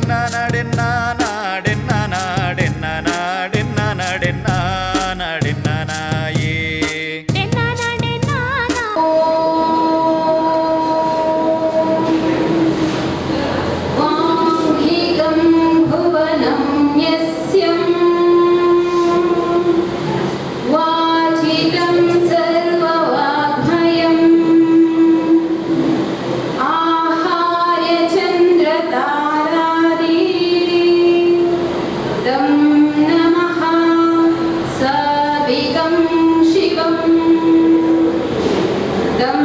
ನಾಡೆನ್ನ ನಾಡೆನ್ನ ನಾಡೆನ್ನ ನಾಡೆನ್ನ ನಾಡೆನ್ನ ನಾಯೇ. वाङ्घिकं भुवनं यस्यं वाचितं सर्ववाङ्मयम् आहार्य चन्द्रतारादि तं नमः सात्विकं शिवम् तं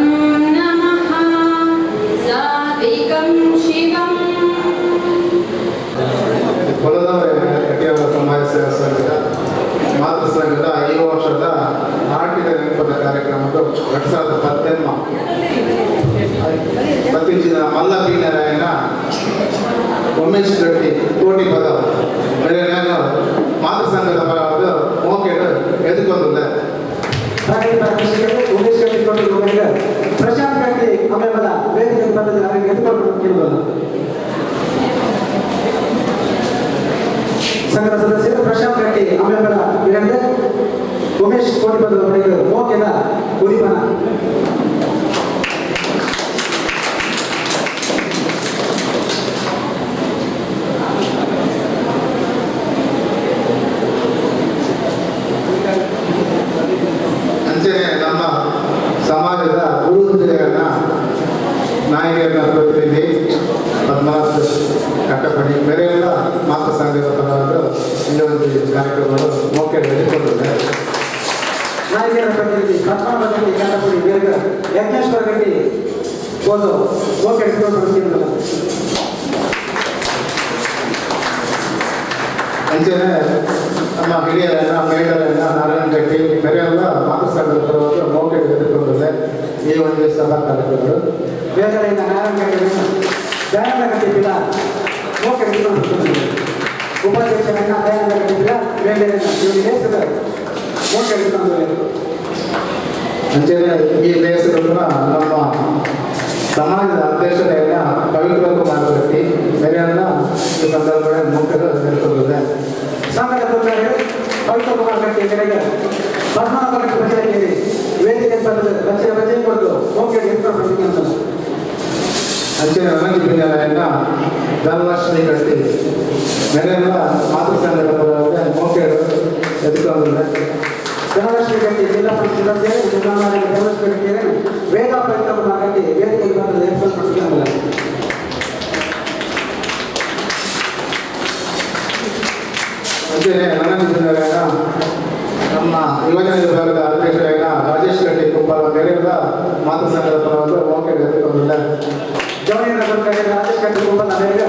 नमः सात्विकं शिवम्. ಕೊಲದವರ ಕಟ್ಟಿಯವರ ಸಮಾಜ ಸೇವಾ ಸಂಘದ ಮಾತೃ ಸಂಘದ ಈ ವರ್ಷದ ನಾಟಿನ ನೆನಪದ ಕಾರ್ಯಕ್ರಮದ 2018 ಪ್ರತಿಜಿನ ಮಲ್ಲ ಬೀನರಾಯನ ಉಮೇಶ್ ಗಟ್ಟಿ ಕೋಟಿ ಪದ ಬೇರೆ ನಾನು ಮಾತೃ ಸಂಘದ ಪರವಾದ ಮೋಕೆಡ್ ಎದುಕೊಂದಿಲ್ಲ. ಪ್ರಗತಿಪರ ಕೃಷಿಕರು ಉಮೇಶ್ ಗಟ್ಟಿ ಕೋಟಿ ಹೋಗಲಿಗೆ ಪ್ರಶಾಂತ್ ಗಟ್ಟಿ ಅಮೆಬಲ ವೇದಿಕೆ ಬಂದದ್ದು ಅವರಿಗೆ ಎದುಕೊಂಡು ಕೇಳಬಲ್ಲ. ಸಂಘದ ಸದಸ್ಯರು ಪ್ರಶಾಂತ್ ಗಟ್ಟಿ ಅಮೆಬಲ இரண்டு ಉಮೇಶ್ ಕೋಟಿ ಪದ ಮೋಕೆದ ಉದಿಪನ. ಅಂಚನೆ ನಮ್ಮ ಸಮಾಜದ ಗುರು ಹಿರಿಯರನ್ನ ನಾಯಕರನ್ನ ಪ್ರತಿನಿಧಿ ಪದ್ಮನಾಭ ಕಟ್ಟಪಡಿ ಬೇರೆ ಎಲ್ಲ ಮಾತೃ ಸಂಘದ ಪರವಾದ ಈ ಒಂದು ಕಾರ್ಯಕ್ರಮಗಳು ಮೋಕೆ ಎದುಕೊಂಡಿದೆ. ನಾಯಕರ ಪ್ರತಿನಿಧಿ ಪದ್ಮನಾಭ ಗಟ್ಟಿ ಕಟ್ಟಪುಡಿ ಬೇಗ ಯಜ್ಞೇಶ್ವರ ಗಟ್ಟಿ ಒಂದು ಮೋಕೆ ಎದುಕೊಂಡು ಕೇಳಬಲ್ಲ. ಅಂಚನೆ ನಮ್ಮ ಹಿರಿಯರನ್ನ ಮೇಡರನ್ನ ನಾರಾಯಣ ಗಟ್ಟಿ ಬೇರೆ ಎಲ್ಲ ಮಾತೃ ಸಂಘದ ಪರವಾದ ಮೋಕೆ ಎದುಕೊಂಡಿದೆ ಈ ಒಂದು ಸಭಾ ಕಾರ್ಯಕ್ರಮಗಳು. ಬೇಗರೆಯಿಂದ ನಾರಾಯಣ ಗಟ್ಟಿ ದಯಾನಂದ ಗಟ್ಟಿ ಪಿಲ ಮೋಕೆ ಎದುಕೊಂಡು ಉಪಾಧ್ಯಕ್ಷರನ್ನ ದಯಾನಂದ ಗಟ್ಟಿ ಪಿಲ ಬೇಗರೆಯಿಂದ ಇವರು ಲೇಸದ ಮೋಕೆ ಎದುಕೊಂಡು. ಅಂಚನೆ ಈ ಲೇಸಗಳನ್ನು ನಮ್ಮ ಸಮಾಜದ ಅಧ್ಯಕ್ಷತೆಯನ್ನ ಪವಿತ್ರ ಕುಮಾರ್ ಗಟ್ಟಿ ಬೇರೆ ಎಲ್ಲ ಈ ಸಂದರ್ಭದಲ್ಲಿ ಮುಖ್ಯರು ಎದುರ್ಕೊಂಡಿದೆ. ಸಂಘದ ತೊಂದರೆ ಪವಿತ್ರ ಕುಮಾರ್ ಗಟ್ಟಿ ಕಡೆಗೆ ಪದ್ಮನಾಭ ಗಟ್ಟಿ ಬಚ್ಚಲಿಗೆ ವೇದಿಕೆ ಬಂದ ಬಚ್ಚಲ ಬಚ್ಚೆ ಕೊಟ್ಟು ಮೋಕೆ ಎದುಕೊಂಡು ಅಂತ. ಅಂಚನೆ ರಂಜಿ ಪಿಂಜಾಲಯನ್ನ ಧನಲಕ್ಷ್ಮಿ ಗಟ್ಟಿ ಬೇರೆ ಎಲ್ಲ ಮಾತೃ ಸಂಘದ ಪರವಾಗಿ ಮೋಕೆಡು ಎದುರ್ಕೊಂಡಿದೆ. ಧನಲಕ್ಷ್ಮಿ ಗಟ್ಟಿ ಜಿಲ್ಲಾ ಪರಿಷತ್ ಸದಸ್ಯರು ಧನಲಕ್ಷ್ಮಿ ಗಟ್ಟಿ ವೇದ ಪವಿತ್ರ ಕುಮಾರ್ ಗಟ್ಟಿ ವೇದಿಕೆಗೆ ಬಂದ ಎದುರ್ಕೊಂಡು. ಅಂಚನೆ ರಂಜಿ ಪಿಂಜಾಲಯನ ನಮ್ಮ ಯುವಜನ ವಿಭಾಗದ ಅಧ್ಯಕ್ಷರಾದ ರಾಜೇಶ್ ಗಟ್ಟಿ ಕುಂಬಾರ ಬೇರೆ ಎಲ್ಲ ಮಾತೃ ಸಂಘದ ಪರವಾಗಿ ಮೋಕೆಡು ಎದುರ್ಕೊಂಡಿದೆ. ಜವಳಿಯರ ತೊಂದರೆ ರಾಜೇಶ್ ಗಟ್ಟಿ ಕುಂಬಾರ ಬೇಗ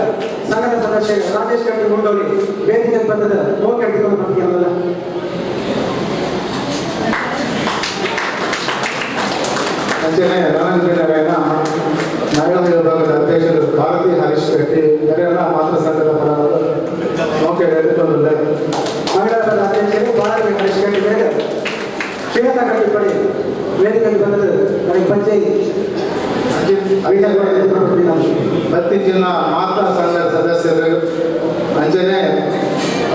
ಸಂಘದ ಸದಸ್ಯರು ರಾಜೇಶ್ ಗಟ್ಟಿ ಮುಂಡೋಲಿ ವೇದಿಕೆ ಬಂದದ ಮೋಕೆ ಎದುರ್ಕೊಂಡು ಕೇಳಲ್ಲ. ಅಂಚನೆ ರಂಜಿ ಪಿಂಜಾಲಯನ ಮಹಿಳಾ ವಿಭಾಗದ ಅಧ್ಯಕ್ಷರು ಭಾರತಿ ಹರೀಶ್ ಗಟ್ಟಿ ಬೇರೆ ಎಲ್ಲ ಮಾತೃ ಸಂಘದ ಪರವಾಗಿ ಮೋಕೆಡು ಎದುರ್ಕೊಂಡಿದೆ. ಮಹಿಳಾ ಸಂಘದ ಅಧ್ಯಕ್ಷರು ಭಾರತಿ ಹರೀಶ್ ಗಟ್ಟಿ ಬೇಗ ಶ್ವೇತಾ ಗಟ್ಟಿ ಪಡಿ ವೇದಿಕೆಗೆ ಬಂದದ್ದು ನನಗೆ ಪಂಚಾಯಿ ಬತ್ತಿ ಜಿಲ್ಲಾ ಮಾತಾ ಸಂಘದ ಸದಸ್ಯರು ಅಂಚನೆ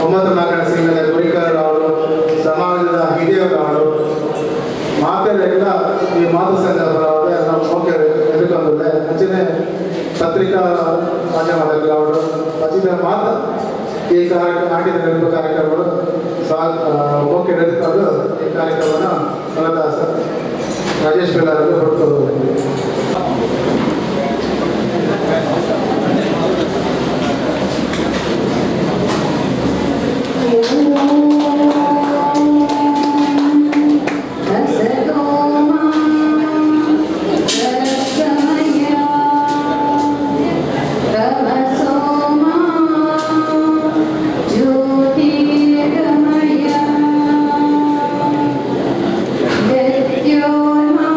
ಒಂಬತ್ತು ನಾಲ್ಕು ಸಿಂಗದ ಗುರಿಕರ್ ಅವರು ಸಮಾಜದ ಹಿರಿಯರು ಅವರು ಮಾತೆಲ್ಲ ಈ ಮಾತೃ ಸಂಘದ ಪರವಾಗಿ ನಾವು ಮೋಕೆ ಎದುರ್ಕೊಂಡಿದೆ. ಅಂಚನೆ ಪತ್ರಿಕಾ ಮಾಧ್ಯಮದಲ್ಲಿ ಅವರು ಅಜಿತ ಮಾತ ಈ ಕಾರ್ಯಕ್ರಮ ನಾಟಿನ ನೆನಪು ಕಾರ್ಯಕ್ರಮಗಳು ಸಾ ಮೋಕೆ ಎದುರ್ಕೊಂಡು ಈ ಕಾರ್ಯಕ್ರಮವನ್ನು ಕಳೆದ ರಾಜೇಶ್ ಬೆಳ್ಳಾರವರು ಹೊರತುಕೊಂಡಿದ್ದಾರೆ. असतो मा सत्समया तमसो मा ज्योतिर्गमय मृत्योर्मा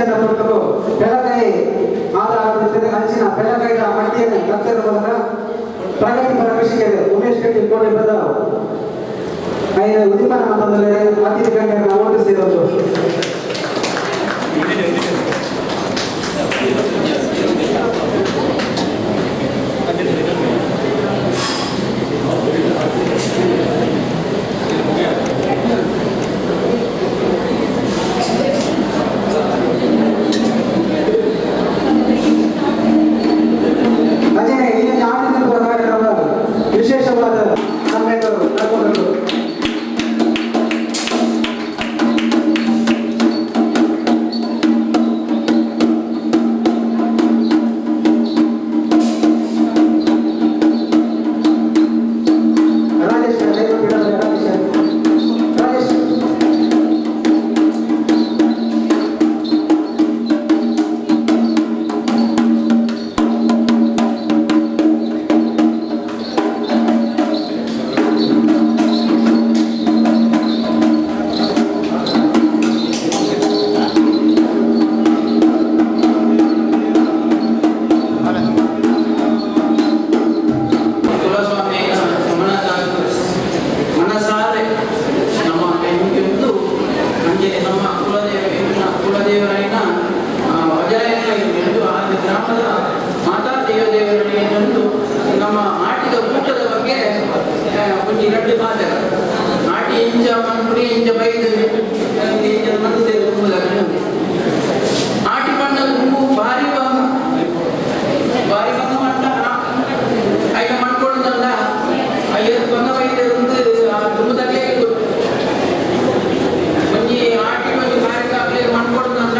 ಇಂಚನ ಪೊರ್ತುಗು ಪೆಲಕಾಯಿ ಆಧಾರ ಅಂಚಿನ ಪೆಲಕಾಯಿದ ಮಟ್ಟಿಯನ್ನು ಕತ್ತೆದ ಮೂಲಕ ಪ್ರಗತಿಪರ ಕೃಷಿಕರು ಉಮೇಶ್ ಕಟೀಲ್ ಕೋಟೆ ಬದಲು ಐನ ಉದ್ದೀಪನ ಮಂತಂದ್ರೆ ಅತಿಥಿ ಗಣ್ಯರನ್ನ ಒಟ್ಟು ಸೇರೋದು. ಅಜಯ್ ಈ ಆಟದ ಕಾರ್ಯಕ್ರಮ ವಿಶೇಷವಾದ ಸಮ್ಮೇಳನ ನಡ್ಕೊಂಡು. ರಾಜೇಶ್ ರಾಜೇಶ್ ರಾಜೇಶ್ ಕುಲಸ್ವಾಮಿ ಮನಸಾರೆ ನಮ್ಮ ಎಂದು ಅಂಚೆ ನಮ್ಮ ಕುಲದೇವ ಕುಲದೇವರಾಯನ ವಜರಾಯನ ಎಂದು ಆ ಗ್ರಾಮದ ಮಾತಾ ದೇವದೇವರನ್ನು ನಮ್ಮ ಆಟಿದ ಊಟದ ಬಗ್ಗೆ ಒಂಜಿ ರಡ್ಡು ಮಾತಾಡ ಆಟಿ ಇಂಚ ಮನ್ಪುಡಿ ಇಂಚ ಬೈದು ಇಂಚ ಮಂದೆ ಆಟಿ ಪಂಡ ಗುಂಪು ಭಾರಿ ಬಂಗ ಭಾರಿ ಬಂಗ ಮಂಟ ಐನ ಮಣ್ಕೊಡುದಲ್ಲ ಐದು ಬಂಗ ಬೈದು ತುಂಬುದಾಗಲೇ ಒಂಜಿ ಆಟಿ ಒಂಜಿ ಕಾರ್ಯಕ್ರಮ ಮಣ್ಕೊಡುದಲ್ಲ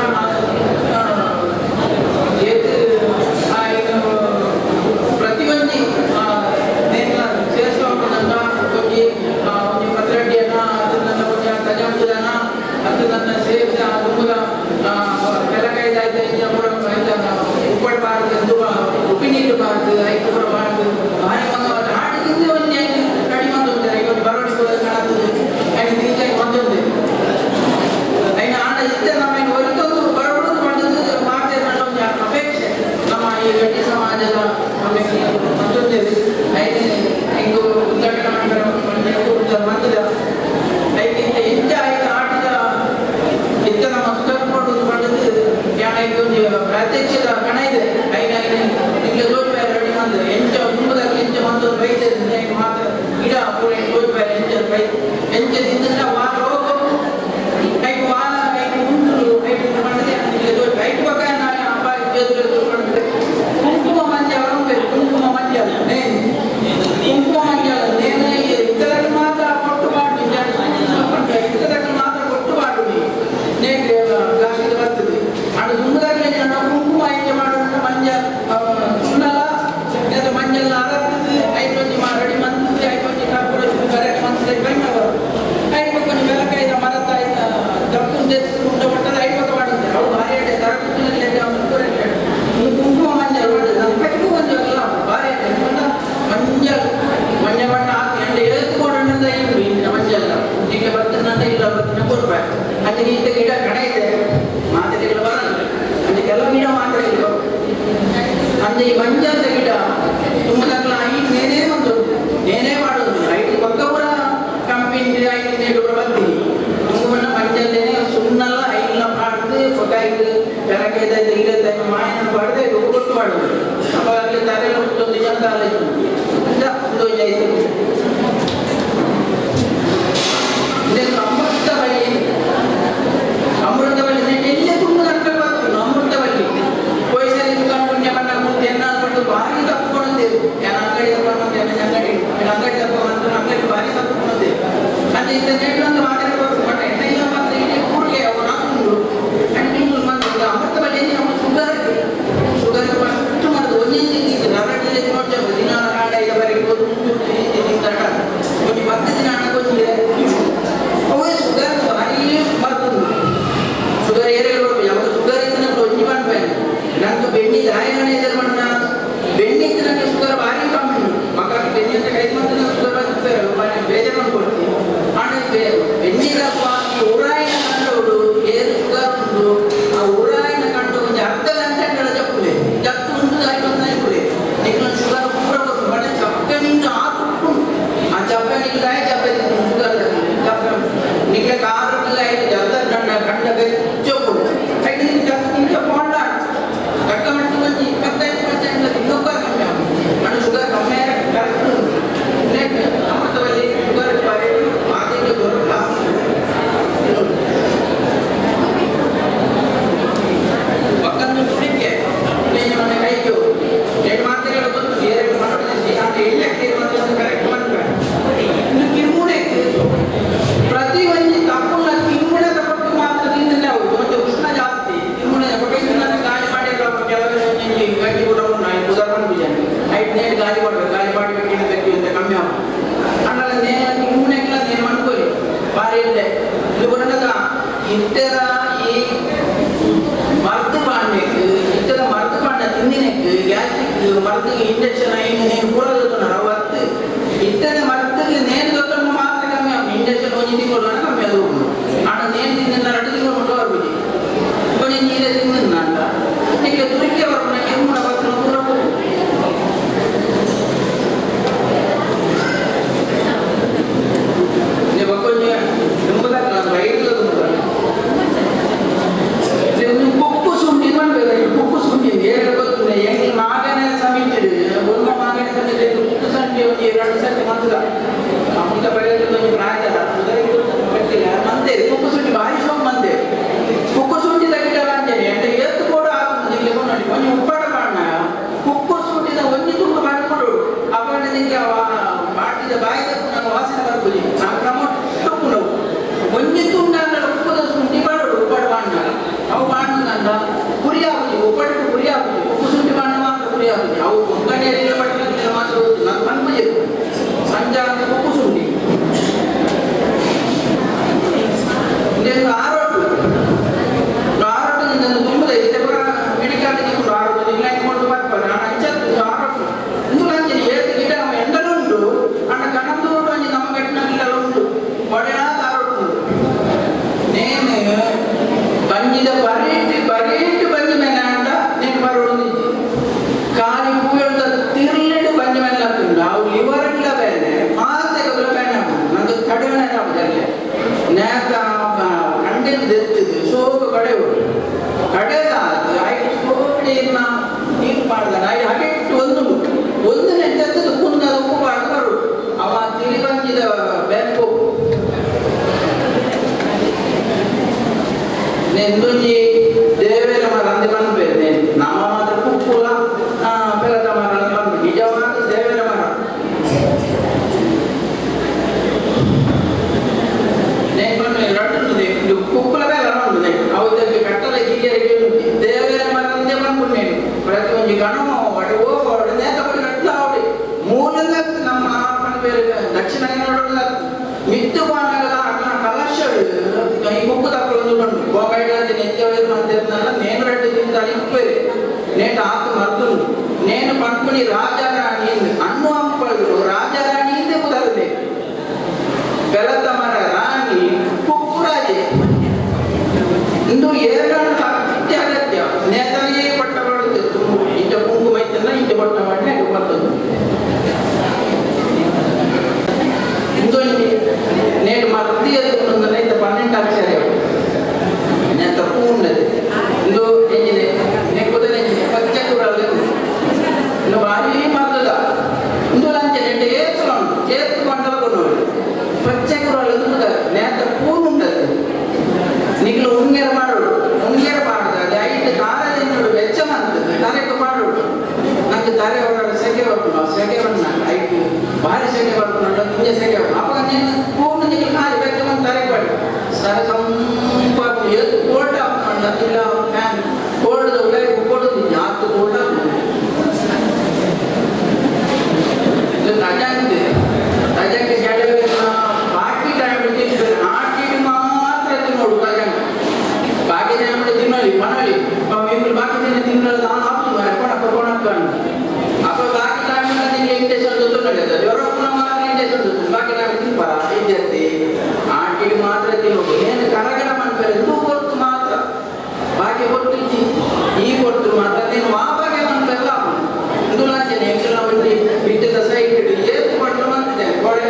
ಏತ್ ಪ್ರತಿ ಒಂಜಿ ನೇನ ಸೇರಿಸುವಂತ ಒಂಜಿ ಒಂಜಿ ಪತ್ರಡ್ಡಿಯನ್ನ ಅದನ್ನ ಒಂಜಿ ತಜಂಬುದನ ಅದನ್ನ ಸೇರಿಸ ತುಂಬುದ ಬೆಲಕಾಯ್ದಾಯ್ತ ಇಂಚ ಪೂರ ಉಪ್ಪಡ್ ಬಾರದು ಎಂದು ಉಪ್ಪಿ ನೀರು ಬಾರದು ಐಕು ಪೂರ ಬಾರದು ಭಾರಿ ಬಂಗವಾದ ಆಟದಿಂದ ಒಂಜಿ ಕಡಿಮೆ ಒಂದು ಐದು ಒಂದು ಬರವಣಿಗೆ ಕೂಡ ಕಾಣುತ್ತದೆ ಐದು ನೀಟಾಗಿ ಬಂದೊಂದು ಐನ ಆಟ ಇದ್ದ ನಮ್ಮ ಇನ್ನು ಹೊರತೊಂದು ಬರವಣಿಗೆ ಪಡೆದು ಮಾಡ್ತೇವೆ ಅನ್ನೋ ಒಂದು ಅಪೇಕ್ಷೆ ನಮ್ಮ ಈ ಗಟ್ಟಿ ಸಮಾಜದ ಮತ್ತೊಂದು ಐದು ಹಿಂಗು ಉದ್ಘಾಟನೆ ಮಾಡ್ತಾರೆ ಮಂತ್ರದ ಐಕ್ಕಿಂತ ಇಂಚ ಐದು ಆಟದ ಇತ್ತ ನಮ್ಮ ಸುಧಾರಿಸಿಕೊಂಡು ಪಡೆದು ಯಾಣ ಒಂದು ಪ್ರಾತ್ಯಕ್ಷಿಕ ಕಣ ಇದೆ ಐನ ಐನ ನಿಮಗೆ ತೋರ್ಪಾಯ ರೆಡಿ ಬಂದ್ರೆ ಎಂಚ ತುಂಬದಾಗ ಎಂಚ ಬಂದು ಬೈದೆ ಮಾತ್ರ ಗಿಡ ಪೂರ ತೋರ್ಪಾಯ ಎಂಚ ಬೈ ಎಂಚ ತಿಂದ ವಾರ ರೋಗ ಐದು ವಾರ ಐದು ಉಂಟು ಐದು ಪಡೆದೆ ನಿಮಗೆ ತೋರ್ಪಾಯ ಐದು ಪಕ್ಕ ನಾನು ಅಪ್ಪ ಎದುರು ಪಡೆದ್ರೆ ಕುಂಕುಮ ಮಂಜ ಬೇಕು ಕುಂಕುಮ ಮಂಜ ನೇನು ಕುಂಕುಮ ಮಂಜ ನೇನು ಇತರಕ್ಕೆ ಮಾತ್ರ ಕೊಟ್ಟು ಮಾಡಿ ಇತರಕ್ಕೆ ಮಾತ್ರ ಕೊಟ್ಟು ಮಾಡಿ ನೇಗೆ ಪ್ಲಾಸ್ಟಿಕ್ ಬರ್ತದೆ ಅದು ತುಂಬದಾಗಲೇ ನಾವು ಕುಂಕುಮ ಎಂಜ ಮಾಡೋಣ ಮಂಜ ಸುಣ್ಣಲ లేదా ಮಂಜಲ್ಲ ಅರತ್ತದೆ ಐದು ಒಂಜಿ ರೆಡಿ ಮಂತದೆ ಐದು ಒಂಜಿ ಕರ್ಪೂರ ಕರೆಕ್ಟ್ ಮಂತದೆ ಕಡಿಮೆ ಬರೋದು ಐದು ಪಕ್ಕ ಬೆಲಕಾಯ್ದ ಮರತ ದಪ್ಪುಂದೆ ಉಂಡ ಮಟ್ಟದ ಐದು ಪಕ್ಕ ಮಾಡುತ್ತೆ ಅವು ಭಾರಿ ಎಡೆ ತರಕುತ್ತಿನಲ್ಲಿ ಕುಂಕುಮ ಮಂಜಲ್ ಮಾಡೋದು ನಮ್ಮ ಪೆಟ್ಟು ಮಂಜಲ್ಲ ಭಾರಿ ಎಡೆ ಮಂಜಲ್ ಮಂಜ ಬಣ್ಣ ಹಾಕಿ ಎಂಡೆ ಏತ್ಕೊಂಡು ಇಲ್ಲ ಮಂಜಲ್ಲ ಈಗ ಬರ್ತದಂತ ಇಲ್ಲ ಬರ್ತದೆ ಕೊಡ್ಬೇಕು ಅಲ್ಲಿ ಇಂಥ ಗಿಡ ಕಣ ಇದೆ ಮಾತ್ರೆಗಳು ಬರಲ್ಲ ಅಲ್ಲಿ ಕೆಲವು ಗಿಡ ಮಾತ್ರ ಇಲ್ಲ ಅಂದ್ರೆ ಈ ಮಂಜಾದ ಗಿಡ ತುಂಬದಾಗಲ ಐದು ನೇನೇ ಒಂದು ನೇನೇ ಮಾಡೋದು ಐದು ಪಕ್ಕ ಪೂರ ಕಂಪಿನ ಐದು ನೇಡು ಕೂಡ ಬರ್ತೀನಿ ತುಂಬ ಮಂಜಲ್ಲೇನೆ ಸುಣ್ಣಲ್ಲ ಐಲ್ಲ ಪಾಡ್ದು ಪಕ್ಕ ಐದು ಬೆಳಗ್ಗೆ ಇರುತ್ತೆ ಮಾಯನ ಪಾಡದೆ ಇದು ಕೊಟ್ಟು ಮಾಡೋದು ಅಪ್ಪ ಅಲ್ಲಿ ತಲೆಲ್ಲ ಒಂದು ಜನ ಅಂತ ಒಂದು ಐದು ಇದನ್ನು ಅಮೃತವಲ್ಲಿ ಅಮೃತವಲ್ಲಿ ಎಲ್ಲೇ ತುಂಬ ನಡ್ಕೊಳ್ಬಾರ್ದು ಅಮೃತವಲ್ಲಿ ವಯಸ್ಸಲ್ಲಿ ದುಕಾನ್ ಪುಣ್ಯ ಬಣ್ಣ ಮೂರ್ತಿ ಎನ್ನ ಅನ್ಕೊಂಡು ಭಾರಿ ತಪ್ಪಿಕೊಂಡಿದ್ದೇವೆ ನಾನು ಅಂಗಡಿ ತಪ್ಪ ಅಂಗಡಿ ಅಂಗಡಿ ತಪ್ಪ ಅಂತ ಅಂಗಡಿ ಭಾರಿ ತಪ್ಪಿಕೊಂಡಿದ್ದೇವೆ ಅಂದ್ರೆ ಇಂಥ ನೆಟ್ಟು ಅಂತ ಮಾತಾಡಬೇಕು ಬಟ್ ಎಣ್ಣೆ ಇಲ್ಲ ಮಾತ್ರ ಇಡೀ ಊರಿಗೆ ಅವ್ರು ಹಾಕೊಂಡು ಕಂಟಿನ್ಯೂ ಬಂದು ಅಮೃತವಲ್ಲಿ ನಮ್ಮ ಶುಗರ್ ಶುಗರ್ ಅಷ್ಟು ಮಾಡೋದು ಒಂದೇ ರಗಡಿ ನೋಡ್ತೇವೆ ದಿನ ಕಾಂಡ ಇದವರೆಗೆ ಒಂದು 10 ದಿನ ಹಣ ಗೊತ್ತಿದೆ ಅವೇ ಶುಗರ್ ಭಾರಿ ಬರ್ತದೆ ಶುಗರ್ ಏರಿಯಲ್ ಬರ್ತದೆ ಯಾವಾಗ ಶುಗರ್ ಇದ್ದು ನಂಗೆ ಒಂಜಿ ಮಾಡ್ಬೇಕು ನಂಗೆ ಬೆಣ್ಣೆ ದಾಯನ ಇದ್ರೆ ಮಣ್ಣ ಬೆಣ್ಣೆ ಇದ್ದು ನನಗೆ ಶುಗರ್ ಭಾರಿ ಕಮ್ಮಿ ಮಕ್ಕಳಿಗೆ ಬೆಣ್ಣೆ ಅಂತ ಕೈ ಬಂದು ನಂಗೆ ಶುಗರ್ ಬರ್ತದೆ ಬೇಜಾರು ಮಾಡ್ಕೊಡ್ತೀನಿ ಆಮೇಲೆ ಬೆಣ್ಣೆ ಈ ಉರಾಯಿನ ಕಂಡವರು ಏನು ಶುಗರ್ ಉಂಟು ಆ ಉರಾಯಿನ ಒಂಜಿ ನೀರ ತಿಂದ ಈಗ ತುರಿಕೆ ಬರ್ಪುನ ಕೆಮ್ಮುನ ಬರ್ಪುನ ಪೂರ ಬೊಕ್ಕೊಂಜಿ ದುಂಬುದಾಕ್ಲ ರೈಟ್ಲ ದುಂಬುದಾಕ್ಲ ಕುಕ್ಕು ಸುಂಟಿ ಪನ್ಪೆರ್ ಕುಕ್ಕು ಸುಂಟಿ ಏರ್ ಗೊತ್ತುಂಡು ಎಂಕ್ಲ ಮಾಗಣೆ ಸಮಿತಿಡ್ ಒಲ್ಪ ಮಾಗಣೆ ಸಮಿತಿ ಕುಕ್ಕು ಸಂಟಿ ಒಂಜಿ ರಡ್ಡ್ ಸರ್ತಿ ಮಂತುದ ಅಮುತ ಬರೆಯೊಂದು ಒಂಜಿ ಪ್ರಾಯದ ಪಟ್ಟಿಲ್ಲ ಮಂತೇರು ಕುಕ್ಕು ಸುಂಟಿ ಬಾರಿ ಶೋಕ್ ಮಂತೇರು ಕುಕ್ಕು ಸುಂಟಿದ ಗಿಡ ಅಂಚೆನೆ ಎಂತ ಏತ್ ಬೋಡು ಆಪುಂಡು ನಿಕ್ಲೆ ಕೊನೊಲಿ ಒಂಜಿ ಉಪ್ಪಾಟ ಪಾಡ್ನ ಕುಕ್ಕು ಸುಂಟಿದ ಒಂಜಿ ತುಂಡು ಪಾಡ್ಕೊಡು ಅಪಗನೆ ನಿಕ್ಲೆ ಬಾಟಿದ ಬಾಯಿದ ವಾಸನೆ ಬರ್ಪುಜಿ ಆ ಕ್ರಮ ಉಪ್ಪುನವು ಒಂಜಿ ತುಂಡಾಂಡ ಉಪ್ಪುದ ಸುಂಟಿ ಪಾಡೊಡು ಉಪ್ಪಾಟ ಪಾಡ್ನ ಅವು ಪಾಡ್ನಂಡ ಪುರಿ ಆಪುಜಿ ಉಪ್ಪಟು ಪುರಿ ಆಪುಜಿ ಉಪ್ಪು ಸುಂಟಿ ಪಾಡ್ನ ಮಾತ್ರ ಪುರಿ ಆಪುಜಿ ಅವು ಕೊಂಕಣಿಯರಿಗೆ ಪಟ್ಟಿನ ಮಾತ್ರ ನಾನು ಪನ್ಪುಜಿ ಸಂಜಾನ ಉಪ್ಪು ಸುಂಟಿ ಇಂದೆಂದು ಆರೋಟು ಆರೋಟು ಇಂದೆಂದು ತುಂಬುದ ಇತ್ತೆ ಪೂರ ಮಿಡಿಕಾಡು ತಿಕ್ಕುಂಡು ಆರೋಟು ಇಲ್ಲ ಕೊಂಡು ಬರ್ಪರೆ ನಾನು ಅಂಚತ್ತು ಆರೋಟು ಇಂದು ಅಂಚನೆ ಏತ್ ಗಿಡ ಎಂಡಲ ಉಂಟು ಅಂಡ ಕಣಂದೂರು ಅಂಚೆ ನಮ್ಮ ಕಟ್ಟಿನ ಗಿಡ ಉಂಟು ಒಡೆನಾದ ಆರೋಟು ಉಂಟು ನೇನು ಬಂಜಿದ ಬರೀಟ್ ಬರೀಟ್ ಬಂಜಿ ಮೇಲೆ ಅಂಡ ನೇನು ಬರೋಡು ಖಾಲಿ ಪೂಯೊಳ್ದ ತಿರ್ಲಿಡು ಬಂಜಿ ಮೇಲೆ ಆಗ್ತುಂಡು ಅವು ಲಿವರ್ಡ್ಲ ಬೇನೆ ಮಾತೆಗಲ ಬೇನೆ ನಂಗೆ ಕಡಿಮೆ ಆಪುಜಿ ನೇತ ಕಂಡೆಲ್ ದೆತ್ತದು ಸೋಕು ಕಡೆವು ಕಡೆದಾದ ಐಟ್ ಸೋಕು ನೀರ್ನ ನೀರು ಪಾಡ್ದ ಐಟ್ ಹಗೆಟ್ಟು ಒಂದು ಒಂದು ನೆಟ್ಟದ್ದು ಕುಂದ ಉಪ್ಪು ಪಾಡ್ದು ಬರುಡು ಅವ ತಿರಿಬಂಜಿದ ಬೆಂಪು ನೆಂದೊಂಜಿ ದೇವೇರ ಮರ ಅಂದೆ ಪನ್ಪೆರ್ ನಮ್ಮ ಮಾತ್ರ ಕುಪ್ಪುಲ ಪೆಲತ ಮರ ಅಂದ್ ಪನ್ಪೆ ನಿಜವಾದ ದೇವೇರ ಮರ ನೇನ್ ಪನ್ಪೆ ರಡ್ಡ್ ಉಂಡು ಉಂದು ಕುಪ್ಪುಲ ಬೇಲ ಉಂಡು ಅವು ಇದಕ್ಕೆ ಕಟ್ಟಲೆ ಕಿರಿಯರಿಗೆ ಉಂಟು ದೇವೇರ ಮರ ಅಂದೆ ಪನ್ಪುಂಡು ಪ್ರತಿಯೊಂಜಿ ಗಣಮ ಒಡೆ ಓ ನೇತ ಬಡಿ ರಡ್ಲ ಅವಡಿ ಮೂಲದ ನಮ್ಮ ಪನ್ಪೆರ್ ದಕ್ಷಿಣ ಕನ್ನಡ ಮಿತ್ತು ಪಾನಗಲ ಅಗ್ನ ಕಲಶ ಈ ಕುಕ್ಕು ತಕ್ಕಲೊಂದು ಪಂಡು ಗೋಕಾಯಿಡಂತೆ ನಿತ್ಯವೇರು ಮಂತಿರ್ನಲ್ಲ ನೇನು ರಡ್ಡು ತಿಂದಾಳಿ ಉಪ್ಪೇರು ನೇಟ ಆತು ಮರ್ತುಂಡು ನೇನು ಪನ್ಪುನಿ ರಾಜಾರಾಣಿ ಅಣ್ಣು ಅಂಪಳು ರಾಜಾರಾಣಿ ಇಂದೆ ಕುದರದೆ ಪೆಲತ ಮರ ರಾಣಿ ಕುಕ್ಕು ರಾಜೆ ಇಂದು ಏರ್ಗಾಂಡ ಅತ್ಯ ಅಗತ್ಯ ನೇತನಿಯೇ ಪಟ್ಟ ಮಾಡುತ್ತೆ ಇಂಚ ಕುಂಕುಮ ಇತ್ತಲ್ಲ ಇಂಚ ಪಟ್ಟ ಮಾಡಿ ಅದು ಬರ್ತದೆ ಇಂದೊಂಜಿ ನೇಟ್ ಮರ್ತಿಯ ನೇತ 12 ಅಕ್ಷರ ನೇತ ಪೂರ್ಣದೆ ಇಂದು ಎಂಜಿನೆ ನೆಕ್ಕುದನೆ ಪಚ್ಚ ಕುರಲು ಇನ್ನು ಭಾರಿ ಮರ್ತದ ಇಂದು ಲಂಚ ನೆಟ್ಟ ಏತು ಉಂಟು ಏತು ಮಂಡಲ ಕೊನೋಡು ಪಚ್ಚ ಕುರಲು ನೇತ ಪೂರ್ಣ ಉಂಟದು ನಿಗ್ಲು ಉಂಗೆರ ಮಾಡೋಡು ಉಂಗೆರ ಪಾಡೋದು ಅದು ಐಟ್ ದಾರದಿಂದ ಬೆಚ್ಚ ಮಂತದ್ದು ತರೆಗೆ ಪಾಡೋಡು ನಂಗೆ ತಾರೆ ಹೊರಡ ಸೆಕೆ ಬರ್ಪುಂಡು ಸೆಕೆ ಬಣ್ಣ ಐಟ್ ಭಾರಿ ಸೆಕೆ ಬರ್ಪುಂಡು ಇಂಜೆ ಸೆಕೆ ಅವಾಗ ನೀನು ಪೂರ್ಣ ನಿಗ್ಲು ಖಾಲಿ ಬೆಚ್ಚ ಮಂತ್ ತರೆಗೆ ಪಾಡು ಸರ ಸಂಪಾಪು ಏತು ಕೋಲ್ಡ್ ಆಪುಂಡು ಅಂತಿಲ್ಲ ಫ್ಯಾನ್ ಕೋಲ್ಡ್ ಉಲೈ ಕೋಲ್ಡ್ ಆತು ಕೋಲ್ಡ್ ಆಪುಂಡು ಇದು ರಜಾಂತೆ ರಜಾಕ್ಕೆ ಕೆಲವು ಬಾಕಿ ಟೈಮ್ ತಿಂತಾರೆ ಆಟಿಡ್ ಮಾತ್ರ ತಿನ್ನೋಡು ರಜಾಂಗ್ ಬಾಕಿ ಟೈಮ್ ತಿನ್ನೋಳಿ ಪನೋಳಿ ಇಬ್ರು ಬಾಕಿ ದಿನ ತಿನ್ನೋದು ನಾನು ಆಪುಂಡು ಕೊಣಕ್ಕ ಕೊಣಕ್ಕ ಅಪ್ಪ ಬಾಕಿ ಟೈಮ್ ನಿಮಗೆ ಇಂಟೆನ್ಷನ್ ತೊಂದರೆ ಜ್ವರ ಮಾತ್ರ ಇಂಟೆನ್ಷನ್ ಬಾಕಿ ಟೈಮ್ ತಿನ್ಪಾರ ಇದ್ಯತಿ ಆಟಿಡ್ ಮಾತ್ರ ತಿನ್ನೋದು ಏನು ಕರಗಡ ಮನ್ಪೆರೆ ತೂ ಕೊರ್ತು ಮಾತ್ರ ಬಾಕಿ ಕೊಟ್ಟು ಈ ಕೊಟ್ಟು ಮಾತ್ರ ನೀನು ಮಾಪಾಗೆ ಮನ್ಪೆಲ್ಲ ಇಂದು ಲಂಚನೆ ಎಂಕಲ್ನ ಒಂಜಿ ಬಿಟ್ಟದ ಸೈಡ್ ಏತ್ ಕೊಟ್ಟರು ಬಂದಿದೆ ಕೋಡೆ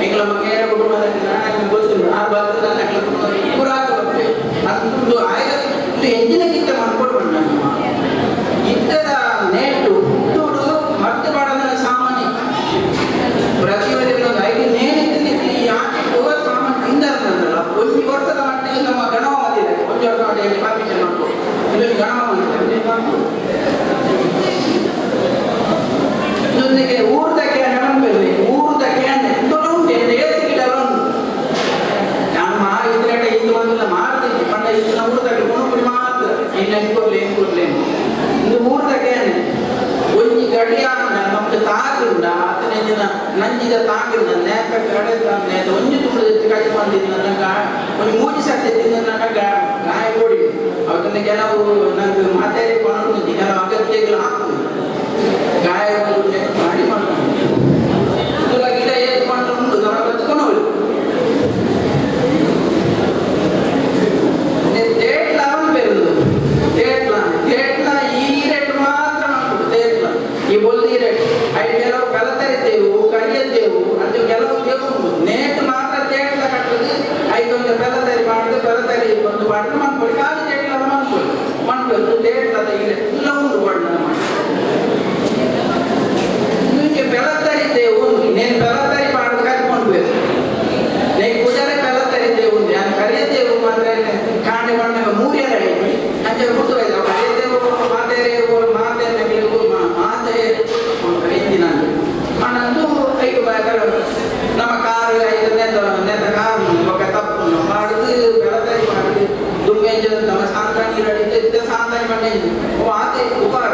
ಎಂಕಲ ಮಗೇರ ಕುಟುಂಬದ ನಾನು ಗೊತ್ತುಂಟು ಆ ಬರ್ತದೆ ನನ್ನ ಕುಟುಂಬ ಪುರಾಕ ಬರ್ತದೆ ಅಂದು ಆಯ್ದ ಎಂಜಿನ ಕಿತ್ತ ಮಾಡ್ಕೊಡು ನಮ್ಮ ಇತ್ತದ ನೇಟು ಹುಟ್ಟುಡು ಮತ್ತೆ ಮಾಡದ ಸಾಮಾನ್ಯ ಪ್ರತಿಯೊಂದು ಐದು ನೇಣಿತ್ತು ಈ ಆಟಕ್ಕೆ ಹೋಗೋ ಸಾಮಾನು ತಿಂದಲ್ಲ ಒಂದು ವರ್ಷದ ಮಟ್ಟಿಗೆ ನಮ್ಮ ಗಣವ ಬಂದಿದೆ ಒಂದು ವರ್ಷ ಮಟ್ಟಿಗೆ ಪರ್ಮಿಷನ್ ಮಾಡ್ಕೊ ಇನ್ನೊಂದು ಗಣವ ಬಂದಿದೆ ಮಾಡ್ಕೊ ಇನ್ನೊಂದಿಗೆ ಊರ್ದ ಕ್ಯಾನೆ ಪನ್ಪೆರ್ ಊರ್ದ ಕ್ಯಾನೆ ಉಂಟು ಏತ್ ಗಿಡ ಉಂಟು ನಾನು ಮಾರಿದ್ರೆ ಇಂದು ಬಂದಿಲ್ಲ ಮಾರ್ತೀನಿ ಪಂಡ ಇಂದು ನಾವು ಊರ್ದ ಕೊಣುಪುರಿ ಮಾತ್ರ ಇನ್ನು ಕೊರ್ಲೆ ಏನು ಕೊರ್ಲೆ ಇಂದು ಊರ್ದ ಕ್ಯಾನೆ ಒಂಜಿ ಗಡಿಯಾರ ನಮ್ದು ತಾಗುಂಡ ಆತನ ನಂಜಿದ ತಾಗುಂಡ ನೇತ ಕಡೆ ನೇತ ಒಂಜಿ ತುಂಡು ಕಡೆ ಬಂದಿದ್ದು ನನ್ನ ಒಂಜಿ ಮೂಜಿ ಸರ್ತಿ ತಿಂದ ನನ್ನ ಗಾಯ ಕೊಡಿ ಅವತ್ತನ್ನ ಕೆಲವು ನಂಗೆ ಮಾತಾಡಿ ಕೊಣುಂಡು ಕೆಲವು ಅಗತ್ಯಗಳು ಹಾಕುದು ಗಾಯ ಮಾಡಿ ಮಾಡ್ಕೊಂಡು ಗಿಡ ಏತ್ ಕೊಂಡ್ರೆ ಉಂಟು ನಮ್ಮ ಬದುಕೊಂಡು ತೇಟ್ಲ ಪೇರುದು ದಾನಿ ಬಂಡೆ ಆತೆ ಉಪಕಾರ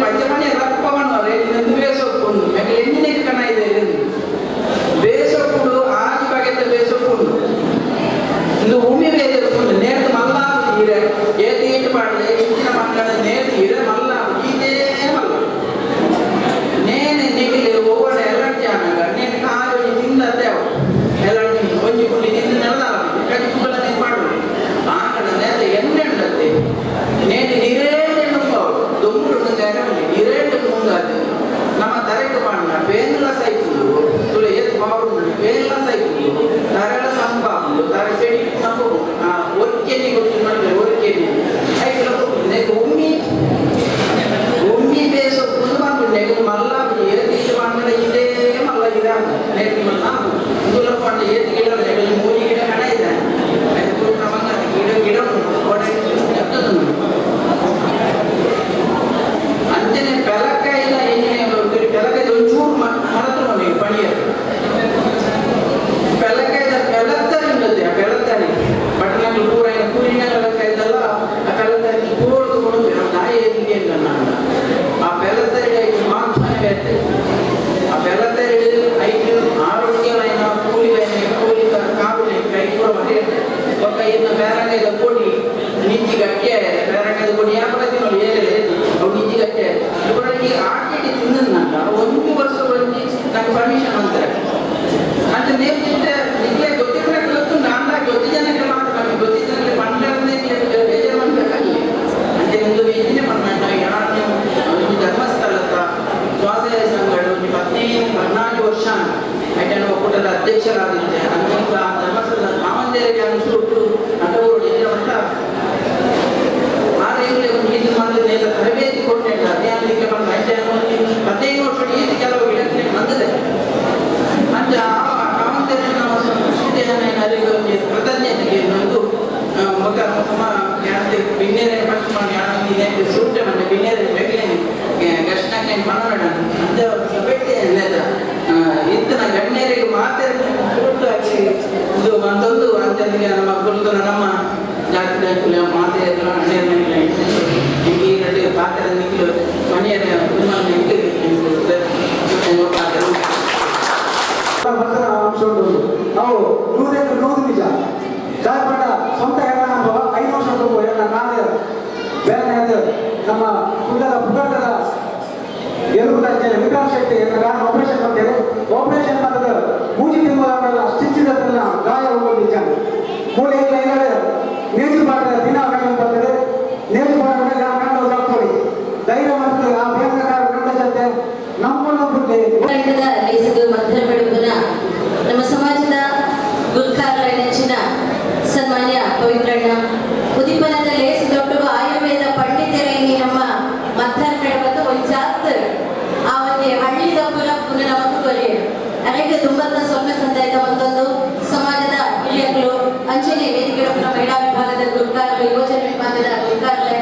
ಪಂಚಮಣಿ ರಪ್ಪವಣ್ಣವರೇ ನಿನ್ನ ಬೇಸೊಪ್ಪುಂಡು ಮೆಗಲು ಎಂಜಿನಿಗೆ ಕಣ ಇದೆ ಬೇಸೊಪ್ಪುಂಡು ಆಜಿ ಬಗೆತ ಬೇಸೊಪ್ಪುಂಡು ಇಂದು ಉಮಿ ಬೇಸೊಪ್ಪುಂಡು ನೇರ್ದು ಮಲ್ಲ ಈರೆ ಏತು ಏಟು ಪಾಡಲೆ ಇಂಚಿನ ಮಂಡಳ ನೇರ್ದು ಈರೆ ಮಲ್ಲ ಈದೇ ಮಲ್ಲ ನೇನೆ ನಿಗಲಿ ಒವ್ವಡ ಎಲರ್ಜಿ ಆನಾಗ ನೇನು ಕಾಲು ತಿಂದದ್ದೇ ಅವು ಎಲರ್ಜಿ ಒಂಜಿ ಕುಂಡಿ ತಿಂದು ನೆಲದಾರ ಕಜಿ ಕುಂಡಲ ನೀನು ಮಾಡುದು ಆ ಕಡೆ ನೇತ ಎಣ್ಣೆ ಉಂಟಂತೆ ನೇನು ನೀರೇ ದೊಂಬುಡು ಇರೇಟು ಮುಂಗಾದು ನಮ್ಮ ತರೆಗೆ ಪಾಂಡ ಪೇನ್ಲ ಸೈಕುಲು ತುಳು ಏತ್ ಬಾವುಂಡು ಪೇನ್ಲ ಸೈಕುಲು ತರೆಲ ಸಂಪಾಪುಂಡು ತರೆ ಸೆಡಿ ನಪ್ಪು ಒರ್ಕೆನಿ ಗೊತ್ತು ಮಾಡಿದ್ರೆ ಒರ್ಕೆನಿ ಐಕ್ಲ ನೆಕ್ ಉಮ್ಮಿ ಉಮ್ಮಿ ಬೇಸೊಪ್ಪುಂದು ಬಂದು ನೆಕ್ ಮಲ್ಲ ಏತ್ ಪಾಂಡ ಇದೇ ಮಲ್ಲ ಗಿಡ ನೆಕ್ ಮಲ್ಲ ತುಳ ಪಾಂಡ ಏತ್ ಗಿಡ ನೆಕ್ ಮೂಲಿ ಗಿಡ ಕಣ ಇದೆ ಗಿಡ ಗಿಡ ಅಂಚನೆ ಪೆಲಕಾಯಿದ ಎಣ್ಣೆ ಪೆಲಕಾಯ್ದ ಒಂಚೂರು ಮರತು ನೋಡಿ ಪಣಿಯರು ಪೆಲಕಾಯ್ದ ಪೆಲತ್ತರಿ ಉಂಟದೆ ಆ ಪೆಲತ್ತರಿ ಪಟ್ಟಣಗಳು ಪೂರ ಏನು ಕೂರಿನ ಪೆಲಕಾಯ್ದಲ್ಲ ಆ ಪೆಲತ್ತರಿ ಕೂರ್ದು ಕೊಡು ನಾಯಿ ಎಲ್ಲಿಗೆ ನಾನು ಆ ಪೆಲತ್ತರಿ ಐದು ಮಾತ್ರನೇ ಬೇತೆ ಆ ಪೆಲತ್ತರಿ ಐದು ಆರೋಗ್ಯಲೈನ ಕೂಲಿಲೈನ ಕೂಲಿ ಕಾವುಲೆ ಕೈ ಕೂಡ ಮರೆಯುತ್ತೆ ಒಕ್ಕ ಇನ್ನು ಬೇರಕಾಯ್ದ ಪೊಡಿ ನಿಂಜಿ ಗಟ್ಟಿ ಬೇರಕಾಯ್ದ ಪೊಡಿ ಯಾವ ತಿನ್ನೋದು ಏನಿದೆ ಅವು ನಿಂಜಿ ಗಟ್ಟಿ ಈ ಆಟಿಡಿ ತಿನ್ನಂಗ ಒಂದು ವರ್ಷ ಒಂಜಿ ನಂಗೆ ಪರ್ಮಿಷನ್ ಅಂತಾರೆ ಅಂತ ನೇಮಿದ್ದೆ ನಿಮಗೆ ಗೊತ್ತಿದ್ರೆ ಗೊತ್ತು ನಾನ ಗೊತ್ತಿ ಜನಕ್ಕೆ ಮಾತ್ರ ನಮಗೆ ಗೊತ್ತಿ ಜನಕ್ಕೆ ಪಂಡರನ್ನೇ ಬೇಜಾರು ಮಾಡಬೇಕಲ್ಲಿ ಅಂತ ಒಂದು ಯೋಜನೆ பண்ண ಯಾರು ನೀವು ಒಂದು ಧರ್ಮಸ್ಥಳದ ಸ್ವಾಸಹಾಯ ಸಂಘಗಳು ಒಂದು 15 14 ವರ್ಷ ಐಟನ್ ಒಕ್ಕೂಟದ ಅಧ್ಯಕ್ಷರಾಗಿದ್ದೆ ಅಂತ ಧರ್ಮಸ್ಥಳದ ಮಾವಂದೇರಿಗೆ ಅನಿಸುಟ್ಟು ಅಟವರು ಅಂತ ಇದು ತರಬೇತಿ ಕೊಟ್ಟೆ ಅಧ್ಯಯನಕ್ಕೆ ಬಂದ 15 ವರ್ಷ ಈ ಕೆಲವು ಗಿಡಕ್ಕೆ ಬಂದಿದೆ ಅಂತ ಕಾವಂತೇರಿ ನಾವು ಕೃತಜ್ಞತೆಗೆ ಒಂದು ಮುಖ ಬಿನ್ನೇರೆ ಫಸ್ಟ್ ಮಾಡಿ ಸೂಟೆ ಬಂದೆ ಬಿನ್ನೇರೆ ಬೆಗ್ಲೇನೆ ಕೃಷ್ಣಕ್ಕೆ ಮನೋರಣ ಅಂತ ಬೆಟ್ಟೆ ಇತ್ತನ ಗಣ್ಯರಿಗೆ ಮಾತಾಡಿ ಸುಟ್ಟು ಹಾಕಿ ಇದು ಒಂದೊಂದು ಅಂತಂದ್ರೆ ನಮ್ಮ ಗುರುತನ ನಮ್ಮ ಜಾತಿ ಮಾತೆ ಈ ಪಾತ್ರ ನಿಖಿಲು ಮನೆಯ ನಾವು ನೂರಕ್ಕೆ ನೂರು ನಿಜ ದಾಯಪಟ್ಟ ಸ್ವಂತ ಅನುಭವ 5 ವರ್ಷ ನಾಳೆ ಬೇರೆ ನಮ್ಮ ಕುಂಡದ ಪುಟಾಟದ ಎರುಗುತ್ತ ವಿಕ್ರಮ್ ಶೆಟ್ಟಿ ನಾನು ಆಪರೇಷನ್ ಮಾಡ್ತೇನೆ. ಆಪರೇಷನ್ ಮಾಡಿದ ಮೂಜಿ ತಿಂಗಳ ಸ್ಟಿಚ್ ಗಾಯ ಹೋಗೋದು ನಿಜ. ಮೂಲೆ ಇಲ್ಲ ನೇಜು ಪಾಠ ದಿನ ಬರ್ತದೆ. ನೇಜು ಪಾಠ ಕಂಡು ಹಾಕೊಳ್ಳಿ ಧೈರ್ಯ ಮತ್ತು ಆ ಬೇಸರ ಕಂಡ ಜೊತೆ ನಮ್ಮನ್ನು ನಮ್ಮ ಸಮಾಜದ ಗುರುಕಾರ ನೆಚ್ಚಿನ ಸನ್ಮಾನ್ಯ ಪವಿತ್ರಣ್ಣ ಉದೀಪನದ ಲೇಸು ದೊಡ್ಡ ಆಯುರ್ವೇದ ಪಂಡಿತರೇನಿ ನಮ್ಮ ಮತ್ತಾರ ಕಡೆ ಬಂದು ಒಂದು ಜಾತ್ ಆ ಒಂದು ಹಳ್ಳಿದ ಪುರ ಪುನಃ ನಮಗೂ ಕೊರೆಯ ಅನೇಕ ತುಂಬತ್ತ ಸೊನ್ನೆ ಸಂದಾಯದ ಮತ್ತೊಂದು ಸಮಾಜದ ಹಿರಿಯರು ಅಂಚನೆ ವೇದಿಕೆ ಮಹಿಳಾ ವಿಭಾಗದ ಗುರುಕಾರರು ಯುವಜನ ವಿಭಾಗದ ಗುರುಕಾರರೇ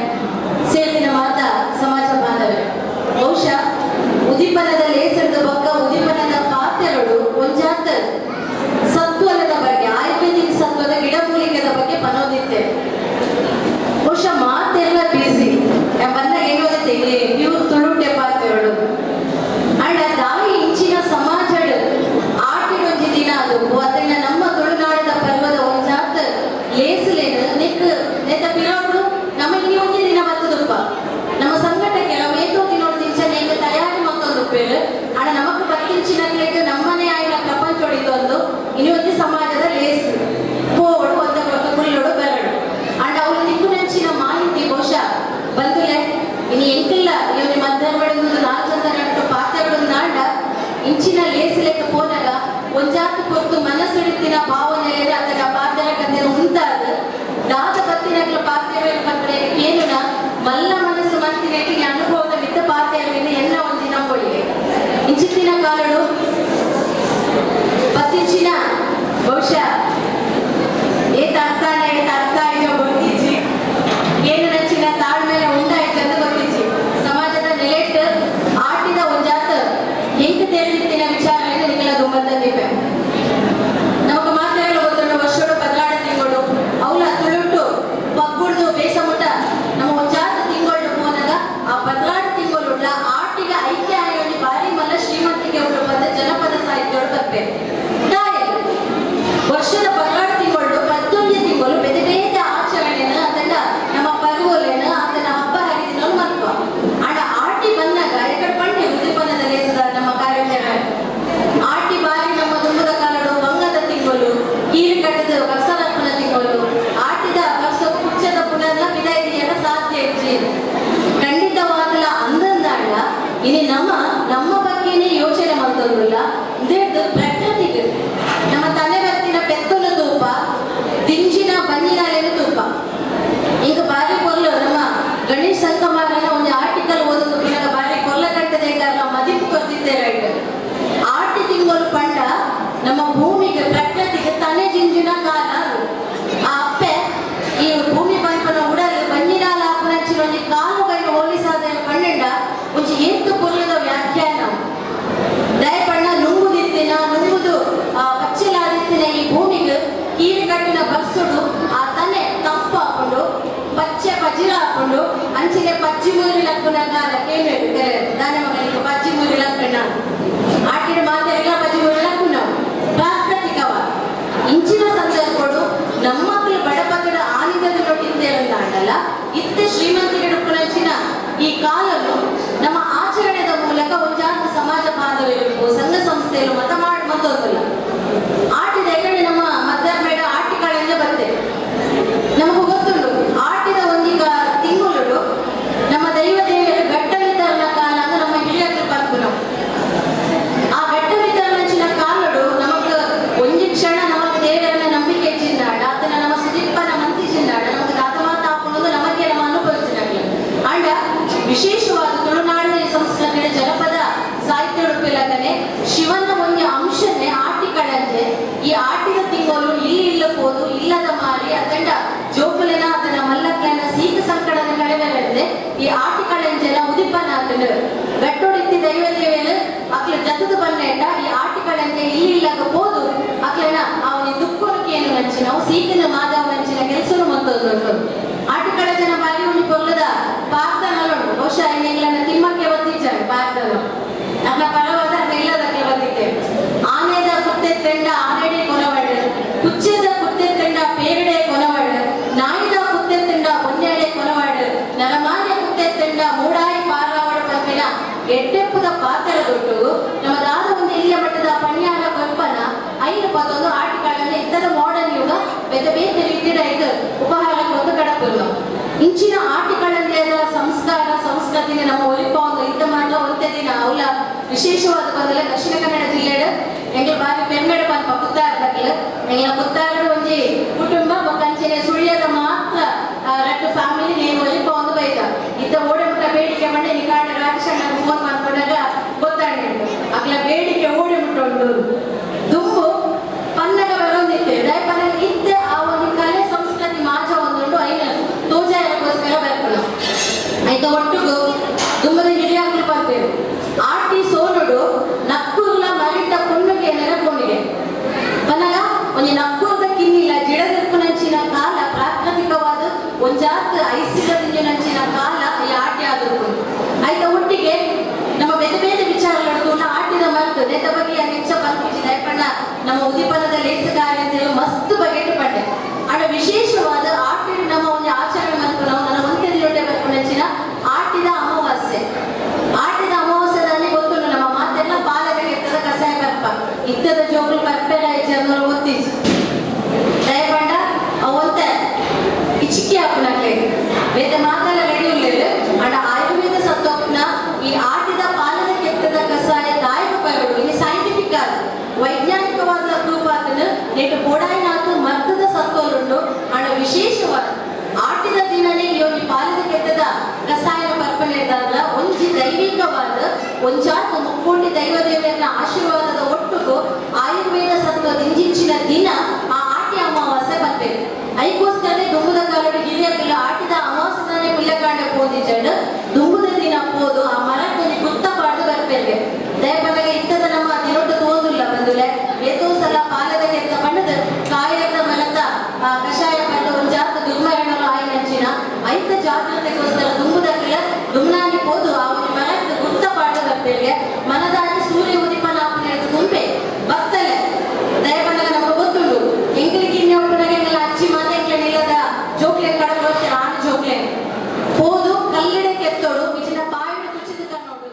ಸೇರಿದ ಮಾತಾ ಸಮಾಜ ಬಾಂಧವರು ಬಹುಶಃ ಉದೀಪನದ ಲೇಸರದ ಬಗ್ಗ ಉದೀಪನದ ಪಾತ್ರೆಗಳು ಒಂಜಾತ ಸತ್ವದ ಬಗ್ಗೆ ಆಯುರ್ವೇದಿಕ್ ಸತ್ವದ ಗಿಡಮೂಲಿಕೆದ ಬಗ್ಗೆ ಪನೋದಿತ್ತೆ. ಬಹುಶಃ ಮಾತೆಲ್ಲ ಬಿಸಿ ಬಂದಾಗ ಏನು ಓದುತ್ತೆ ಇಲ್ಲಿ ಪ್ಯೂರ್ ತುಳುಟೆ ಪಾತ್ರೆಗಳು ಅಂಡ್ ದಾಯಿ ಇಂಚಿನ ಸಮಾಜ ಆಟಿಡೊಂಜಿ ದಿನ ಅದು ಅದನ್ನ ನಮ್ಮ ತುಳುನಾಡದ ಪರ್ವದ ಒಂಜಾತ ಲೇಸುಲೇನು ನೆಕ್ ನೆತ್ತ ಪಿರೋಡು ನಮ್ಮ ಇಲ್ಲಿ ಒಂಜಿ ದಿನ ಬತ್ತದುಪ್ಪ ನಮ್ಮ ಸಂಘಟಕ್ಕೆ ನಾವು ಏತೋ ದಿನೋಡು ಇಂಚನೆ ತಯಾರಿ ಮತ್ತೊಂದು ಪೇರು ಆಡ ನಮಕ್ ಬತ್ತಿಂಚಿನಕ್ಲೆಗ್ ನಮ್ಮನೆ ಆಯ್ನ ಪ್ರಪಂಚ ಹೊಡಿತೊಂದು ಇನ್ನೊಂದು ಸಮಾಜದ ಲೇಸು ಪೋಡು ಒಂದ ಕುಳ್ಳೋಡು ಬೆರಡು ಅಂಡ್ ಅವ್ರು ತಿಕ್ಕುನಂಚಿನ ಮಾಹಿತಿ ಬಹುಶಃ ಬಂದುಲೆ ಇನ್ನು ಎಂಕಿಲ್ಲ ಇವನಿ ಮಧ್ಯಾಹ್ನ ನಾಲ್ಕು ನಟ್ಟು ಪಾತ್ರೆಗಳು ನಾಡ ಇಂಚಿನ ಲೇಸು ಲೆಕ್ಕ ಪೋನಾಗ ಒಂಜಾತ ಪೊತ್ತು ಮನಸ್ಸುಡಿತಿನ ಭಾವನೆ ಅದನ್ನ ಪಾತ್ರೆ ಕಂದಿನ ಉಂತಾದ ದಾದ ಬತ್ತಿನಗ್ಲ ಪಾತ್ರೆ ಪತ್ರೆ ಏನುನ ಮಲ್ಲ ಮನಸ್ಸು ಮಂತಿನಕ್ಕೆ ಈ ಅನುಭವದ ಮಿತ್ತ ಪಾತ್ರೆಯಿಂದ ಎಲ್ಲ ಒಂಜಿ ನಂಬೊಳಿಗೆ ಇಂಚಿತ್ತಿನ ಕಾಲಡು ಬತ್ತಿಂಚಿನ ಬಹುಶಃ ಏತ ಅರ್ಥಾನ ಏತ ಅರ್ಥ ಇದೆಯೋ ಗೊತ್ತಿಜ್ಜಿ ಏನು ನಚ್ಚಿನ ತಾಳ್ಮೆಲೆ ಉಂಟಾಯ್ತು ಅಂತ ಗೊತ್ತಿಜ್ಜಿ ಸಮಾಜದ ನೆಲೆಟ್ ಆಟಿದ ಒಂಜಾತ ಎಂಕ್ ತೆರೆದಿತ್ತಿನ ವಿಚಾರ ನಿಗಳ ದುಂಬತ್ತಂದಿಪೆ ಮಲ್ತದ ಬನ್ನೇಟ ಈ ಆಟಿಗಳಂತೆ ಇಲ್ಲಿಲ್ಲಾಗ ಪೋದು ಅಕ್ಲೆನ ಅವನಿ ದುಕ್ಕೊನಕ್ಕೆ ಏನು ನಂಚಿನ ಅವು ಸೀಕಿನ ಮಾದವ ನಂಚಿನ ಕೆಲಸನು ಮತ್ತೊಂದು ಆಟಿಕಳ ಜನ ಬಾರಿ ಉಂಡಿ ಪೊರ್ಲದ ಪಾರ್ತನಲುಂಡು. ಬಹುಶಃ ಎಂಗ್ಲನ ತಿಮ್ಮಕ್ಕೆ ಒತ್ತಿಜ್ಜಾರೆ ಪಾರ್ತನ ಅಕ್ಲ ಪರವಾದ ಅಕ್ಲ ಇಲ್ಲದಕ್ಕೆ ಒತ್ತಿದ್ದೆ. ಆನೆದ ಕುತ್ತೆ ತೆಂಡ ಆನೆಡೆ ಕೊನವಡು, ಕುಚ್ಚದ ಕುತ್ತೆ ತೆಂಡ ಪೇರಡೆ ಕೊನವಡು, ನಾಯಿದ ಕುತ್ತೆ ತೆಂಡ ಒನ್ನೆಡೆ ಕೊನವಡು, ನರಮಾನ್ಯ ಕುತ್ತೆ ತೆಂಡ ಮೂಡಾಯಿ ಪಾರಾವಡು ಪಂಪಿನ ಎಡ್ಡೆಪ್ಪದ ಪಾತ್ರ ದೊಡ್ಡು ನಮ್ಮದಾದ ಒಂದು ಇಲ್ಲಿಯ ಮಟ್ಟದ ಪಣಿಯಾರ ಕೊಪ್ಪನ ಐನು ಪದೊಂದು ಆಟಿಕಾಳನ್ನ ಇದ್ದದ ಮಾಡರ್ನ್ ಯುಗ ಬೇತೆ ಬೇತೆ ರೀತಿಯ ಇದು ಉಪಹಾರ ಒಂದು ಕಡಪುಲ್ಲು ಇಂಚಿನ ಆಟಿಗಳಂದೇ ಸಂಸ್ಕಾರ ಸಂಸ್ಕೃತಿನ ನಮ್ಮ ಒಲಿಪ ಒಂದು ಇದ್ದ ಮಾತ್ರ ಒಂದೇ ದಿನ ಅವಲ ವಿಶೇಷವಾದ ಬಂದಲ್ಲ. ದಕ್ಷಿಣ ಕನ್ನಡ ಜಿಲ್ಲೆಡು ಎಂಗ್ಲ ಬಾರಿ ಪೆರ್ಮೆಡು ಪನ್ಪ ಪುತ್ತಾರದಕ್ಲು ಎಂಗ್ಲ ಪುತ್ತಾರಡು ಒಂಜಿ ಕುಟುಂಬ ಬೊಕ್ಕಂಚಿನ ಸುಳ್ಯದ ಮಾತ್ರ ರಟ್ಟು ಫ್ಯಾಮಿಲಿ ನೇಮ್ ಒಲಿಪ ಒಂದು ಬೈತ ಇದ್ದ ಓಡಮುಟ್ಟ ಬೇಡಿಕೆ ಮಂಡೆ ನಿಕಾಡ ರಾಜಶಣ್ಣ ಫೋನ್ ಮಾಡ್ಕೊಂಡಾಗ ಗೊತ್ತಾಂಡ ಅಕ್ಲ ಬೇಡಿಕೆ ಓಡಮುಟ್ಟ ಉಂಟು ದುಂಬು ಪನ್ನಗ ಬರೋದಿತ್ತೆ ದಯಪನ ಇತ್ತೆ ಆ ಒಂದು ಕಲೆ ಸಂಸ್ಕೃತಿ ಮಾಜ ಒಂದುಂಡು ಐನ ತೋಜಾಯಕ್ಕೋಸ್ಕರ ಬರ್ಪುನ ಆಯ್ತ ಒಟ್ಟುಗು ದುಂಬದ ಹಿರಿಯಾಗ್ಲು ಬರ್ತೇವೆ. ಆಟಿ ಸೋನುಡು ನಕ್ಕೂರ್ಲ ಮರಿಟ ಪುಣ್ಣಗೆ ನೆನಪುಣಿಗೆ ಪನ್ನಗ ಒಂಜಿ ನಕ್ಕೂರ್ದ ಕಿನ್ನಿಲ್ಲ ಜಿಡದಿರ್ಪುನಂಚಿನ ಕಾಲ ಪ್ರಾಕೃತಿಕವಾದ ಒಂಜಾತ್ ಐಸಿಗದಿಂಜಿನಂಚಿನ ಕಾಲ ಈ ಆಟಿ ಆದರ್ಪು. ಆಯ್ತ ಒಟ್ಟಿಗೆ ನಮ್ಮ ಬೇರೆ ಬೇರೆ ವಿಚಾರಗಳು ಆಟಿದ ಮರ್ತು ನೆತ್ತ ಬಗ್ಗೆ ಹೆಚ್ಚ ಪಂಪಿಜಿ ದಯಪಣ್ಣ ನಮ್ಮ ಉದೀಪನದ ಲೇಸಗಾರ ಅಂತೇಳಿ ಮಸ್ತ್ ಬಗೆಟ್ ಪಟ್ಟೆ. ಆಡ ವಿಶೇಷವಾದ ಆಟಿಡ್ ನಮ್ಮ ಒಂದು ಆಚರಣೆ ಮಾಡ್ತು ನಾವು ನನ್ನ ಒಂದೇ ದಿನೊಟ್ಟೆ ಬರ್ಕೊಂಡಂಚಿನ ಆಟಿದ ಅಮಾವಾಸ್ಯೆ. ಆಟಿದ ಅಮಾವಾಸ್ಯದಲ್ಲಿ ಗೊತ್ತು ನಮ್ಮ ಮಾತೆಲ್ಲ ಪಾಲಕ ಇರ್ತದ ಕಸಾಯ ಬರ್ಪ ಇತ್ತದ ಜೋಗುಲು ಬರ್ಪೆರ ಜನರು ಒತ್ತಿಜಿ ದಯಪಂಡ ಅವಂತೆ ಇಚಿಕ್ಕಿ ಹಾಪುನಕ್ಲೆ ಬೇತೆ ಮಾತೆಲ್ಲ ರೆಡಿ ಉಳ್ಳೇರು. ಅಂಡ ಆಯುರ್ವೇದ ಸತ್ವಪ್ನ ಈ ಆಟಿದ ಪಾಲದ ಕೆತ್ತದ ಕಸಾಯ ದಾಯಕ ಪರಡು ಇದು ಸೈಂಟಿಫಿಕ್ ಆದ ವೈಜ್ಞಾನಿಕವಾದ ಪ್ರೂಫ್ ಆತನ ನೆಟ್ಟು ಬೋಡಾಯಿನಾತು ಮರ್ತದ ಸತ್ವಲುಂಡು. ಅಂಡ ವಿಶೇಷವಾದ ಆಟಿದ ದಿನನೇ ಈ ಒಂದು ಪಾಲದ ಕೆತ್ತದ ಕಸಾಯ ಪರ್ಪಣೆದಾದ ಒಂಜಿ ದೈವಿಕವಾದ ಒಂಜಾತ ಮುಕ್ಕೋಟಿ ದೈವ ದೇವರನ್ನ ಆಶೀರ್ವಾದದ ಒಟ್ಟುಗು ಆಯುರ್ವೇದ ಸತ್ವದ ಇಂಜಿಂಚಿನ ದಿನ ಆ ಆಟಿ ಅಮಾವಾಸ್ಯೆ ಬರ್ಬೇಕು. ಐಕೋಸ್ಕರನೇ ದುಂಬುದ ಕಾಲಡು ಹಿರಿಯಕಿಲ್ಲ ಆಟಿದ ಅಮಾವಾಸ್ಯದಾನೆ ಪಿಲ್ಲಕಾಂಡ ಪೋದಿಜಂಡ್ ದುಂಬುದ ದಿನ ಪೋದು ಆ ಮರಕ್ಕೊಂಜಿ ಗುತ್ತ ಪಾಡ್ದು ಬರ್ಪೆಲ್ಗೆ ದಯಪನಗ ಇತ್ತದ ನಮ್ಮ ದಿನೊಟ್ಟು ತೋಂದುಲ್ಲ ಬಂದುಲೆ ಏತೋ ಸಲ ಪಾಲದ ಕೆತ್ತ ಬಣ್ಣದ ಕಾಯದ ಮಲತ ಆ ಕಷಾಯ ಪಂಡ ಒಂಜಾತ ದುರ್ಮರಣಲು ಆಯಿನಂಚಿನ ಐತ ಜಾಗ್ರತೆಗೋಸ್ಕರ ದುಂಬುದಕ್ಕಿಲ್ಲ ದುಮ್ನಾನಿ ಪೋದು ಆ ಒಂದು ಮರಕ್ಕೆ ಗುತ್ತ ಪಾಡ್ದು ಬರ್ಪೆಲ್ಗೆ ಮನದಾನಿ ಸೂರ್ಯ ಉದಿಪನ ಆಪುನ ದುಂಬೆ ಬತ್ತಲೆ ದಯಪನಗ ನಮಗೆ ಗೊತ್ತುಂಡು ಎಂಗ್ಲಿಗೆ ಇನ್ನೊಬ್ಬನಾಗ ಎಂಗಲ ಅಚ್ಚಿ ಮಾತೆ ಎಂಗ್ಲ ನಿಲ್ಲದ ಜೋಕ್ಲೆ ಕಡಪು ಆಣ್ ಜೋಕ್ಲೆ ಪೋದು ಕಲ್ಲಿಡೆ ಕೆತ್ತೋಡು ಇಚಿನ ಬಾಯಿಡು ತುಚಿದ ಕನ್ನೋಡು.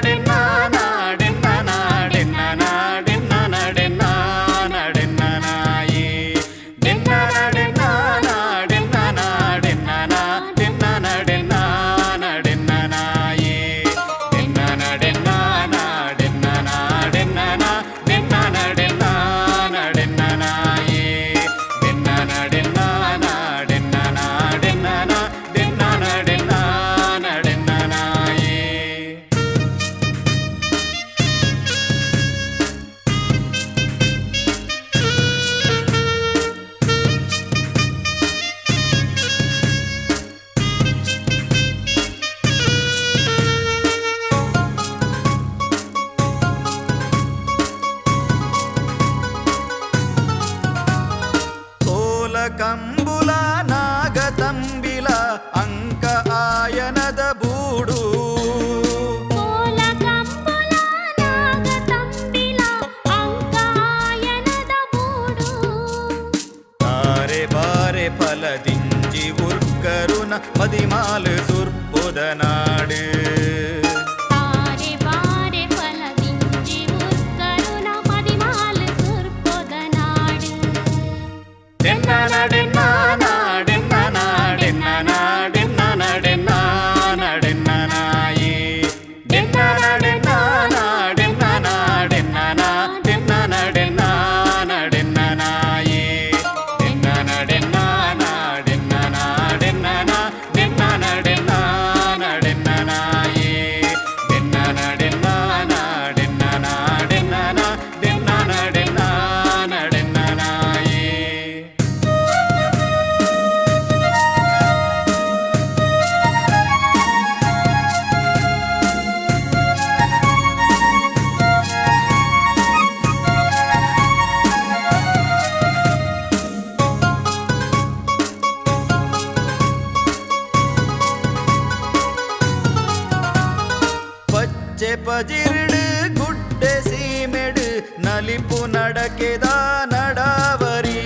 ಡೆನ್ನ ಮದಿಮಾಲು ಸುರ್ಪುದ ನಾಡು. ತಾರೆ ಬಾರೆ ಫಲದಿಂಜಿ ಉರ್ಕರುನ ಮದಿಮಾಲು ಸುರ್ಪೊದ ನಾಡು. ಡೆನ್ನ ನಡೆನ್ನ ನಾಡೆನ್ನ ನಾಡೆನ್ನ ನಾಡೆನ್ನ ನಡೆನ್ನ ನಡೆನ್ನ ನಾಯಿ. ಡೆನ್ನ ನಡೆನ್ನ ನಾಡೆನ್ನ ನಾಡೆನ್ನ ನಾಡೆನ್ನ ನಡೆನ್ನ ನಡೆನ್ನ ನಾಯಿ. ಡೆನ್ನ ನಡೆನ್ನ ನಾಡೆನ್ನ ನಾಡೆನ್ನ ನಾಡೆನ್ನ ನಡೆನ್ನ ನಡೆನ್ನ ನಾಯಿ. ಡೆನ್ನ ನಡೆನ್ನ ನಾಡೆನ್ನ ನಾಡೆನ್ನ ನಾಡೆನ್ನ ನಡೆನ್ನ ನಡೆನ್ನ ನಾಯಿ. ಪಚ್ಚೆ ಪಜಿರ್ಡು ಗುಡ್ಡೆ ಸೀಮೆಡು ನಲಿಪು ನಡಕೆದ ನಡಾವರಿ.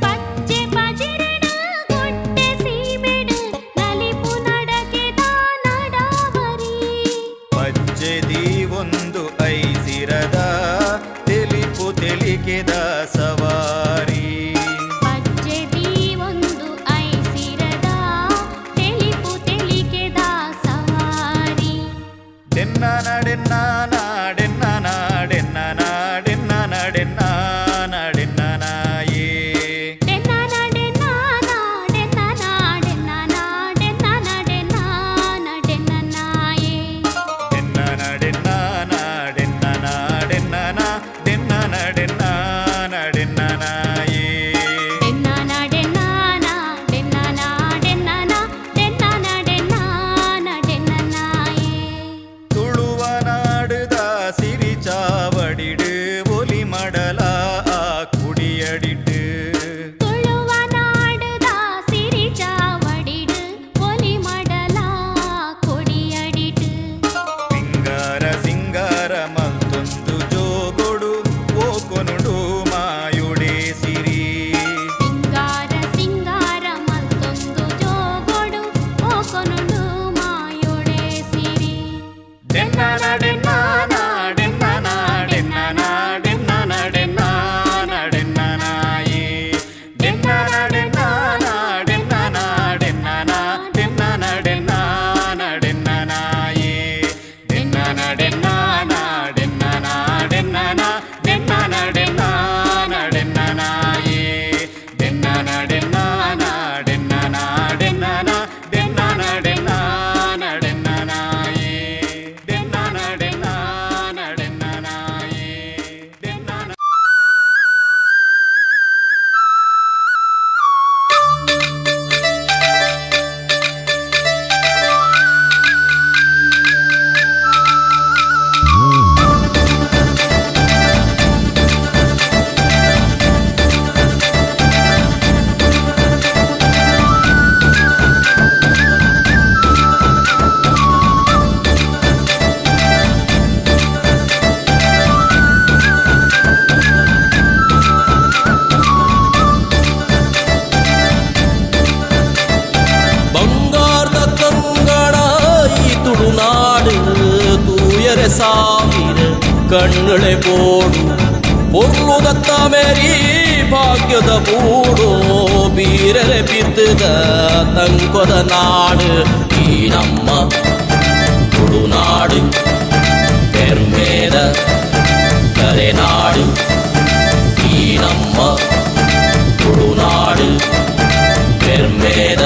ಪಚ್ಚೆ ಪಜಿರಡು ಗುಡ್ಡೆ ಸೀಮೆಡು ನಲಿಪು ನಡಕೆದ ನಡಾವರಿ. ಪಚ್ಚೆ ದೀವೊಂದು ಐಸಿರದ ತೆಲಿಪು ತೆಲಿಕೆದ ಸವಾರಿ. ಪಚ್ಚೆ ದೀವೊಂದು ಐಸಿರದ ತೆಲಿಪು ತೆಲಿಕೆದ ಸವಾರಿ. ಡೆನ್ನ ನಡೆನ್ನ ನಾಡೆನ್ನ ನಾಡೆನ್ನ ನಾಡೆನ್ನ ನಡೆನ್ನ ನಡೆನ್ನ ನಾಯೇ. ಡೆನ್ನ ನಡೆನ್ನ ನಾಡೆನ್ನ ನಾಡೆನ್ನ ನಾಡೆನ್ನ ನಡೆನ್ನ ನಡೆನ್ನ ನಾಯೇ. ಡೆನ್ನ ನಡೆನ್ನ ನಾಡೆನ್ನ ನಾಡೆನ್ನ ನಾಡೆನ್ನ ನಡೆನ್ನ ನಡೆನ್ನ ನಾಯೇ. ಡೆನ್ನ ನಡೆನ್ನ ನಾಡೆನ್ನ ನಾಡೆನ್ನ ನಾಡೆನ್ನ ನಡೆನ್ನ ನಡೆನ್ನ ನಾಯೇ. ತುಳುವ ನಾಡುದ ಸಿರಿಚಾವಡಿಡು ಒಲಿ ಮಡಲ ಆ ಕುಡಿಯಡಿಟ್ಟು. ತುಳುವ ನಾಡುದ ಸಿರಿಚಾವಡಿಡು ಒಲಿ ಮಡಲ ಕೊಡಿಯಡಿಟು. ಸಿಂಗಾರ ಸಿಂಗಾರ ಮಲ್ತೊಂದು ಜೋಗೊಡು ಓಕೊನುಡು ಮಾಯುಡೆ ಸಿರಿ. ಸಿಂಗಾರ ಸಿಂಗಾರ ಮಲ್ತೊಂದು ಜೋಗೊಡು ಓಕೊನುಡು ಮಾಯೊಡೆ ಸಿರಿ. ಡೆನ್ನ ನಡೆನ್ನ ನಾಡೆನ್ನ ನಾಡೆನ್ನ ನಾಡೆನ್ನ ನಡೆನ್ನ ನಡೆನ್ನ ನಾಯಿ. ಡೆನ್ನ ನಡೆನ್ನ ನಾಡೆನ್ನ ನಾಡೆನ್ನ ನಾಡೆನ್ನ ನಡೆನ್ನ ನಡೆನ್ನ ನಾಯಿ. ಡೆನ್ನ ನಡೆನ್ನ ನಾಡೆನ್ನ ನಾಡೆನ್ನ ನಾಡೆನ್ನ ನಡೆನ್ನ ನಡೆನ್ನ ನಾಯಿ. ಡೆನ್ನ ನಡೆನ್ನ ನಾಡೆನ್ನ ನಾಡೆನ್ನ ನಾಡೆನ್ನ ನಡೆನ್ನ ನಡೆನ್ನ ನಾಯಿ. ಡೆನ್ನ ನಡೆನ್ನ ನಡೆನ್ನ ನಾಯಿ. ಡೆನ್ನ ಬಂಗಾರದ ಕಂಗಣ ಈ ತುಳುನಾಡು ತೂಯರೆ ಸಾವಿರ ಕಣ್ಣುಳೆ ಬೋಡು ಪೊರ್ಲುದತ್ತ ಮೇರಿ ಭಾಗ್ಯದ ಬೂಡು ಬೀರರೆ ಬಿತ್ತದ ತಂಕೊದ ನಾಡು ಈ ನಮ್ಮ ತುಳುನಾಡು ಪೆರ್ಮೇದ ಕರೆನಾಡು ಈ ನಮ್ಮ ತುಳುನಾಡು ಪೆರ್ಮೇದ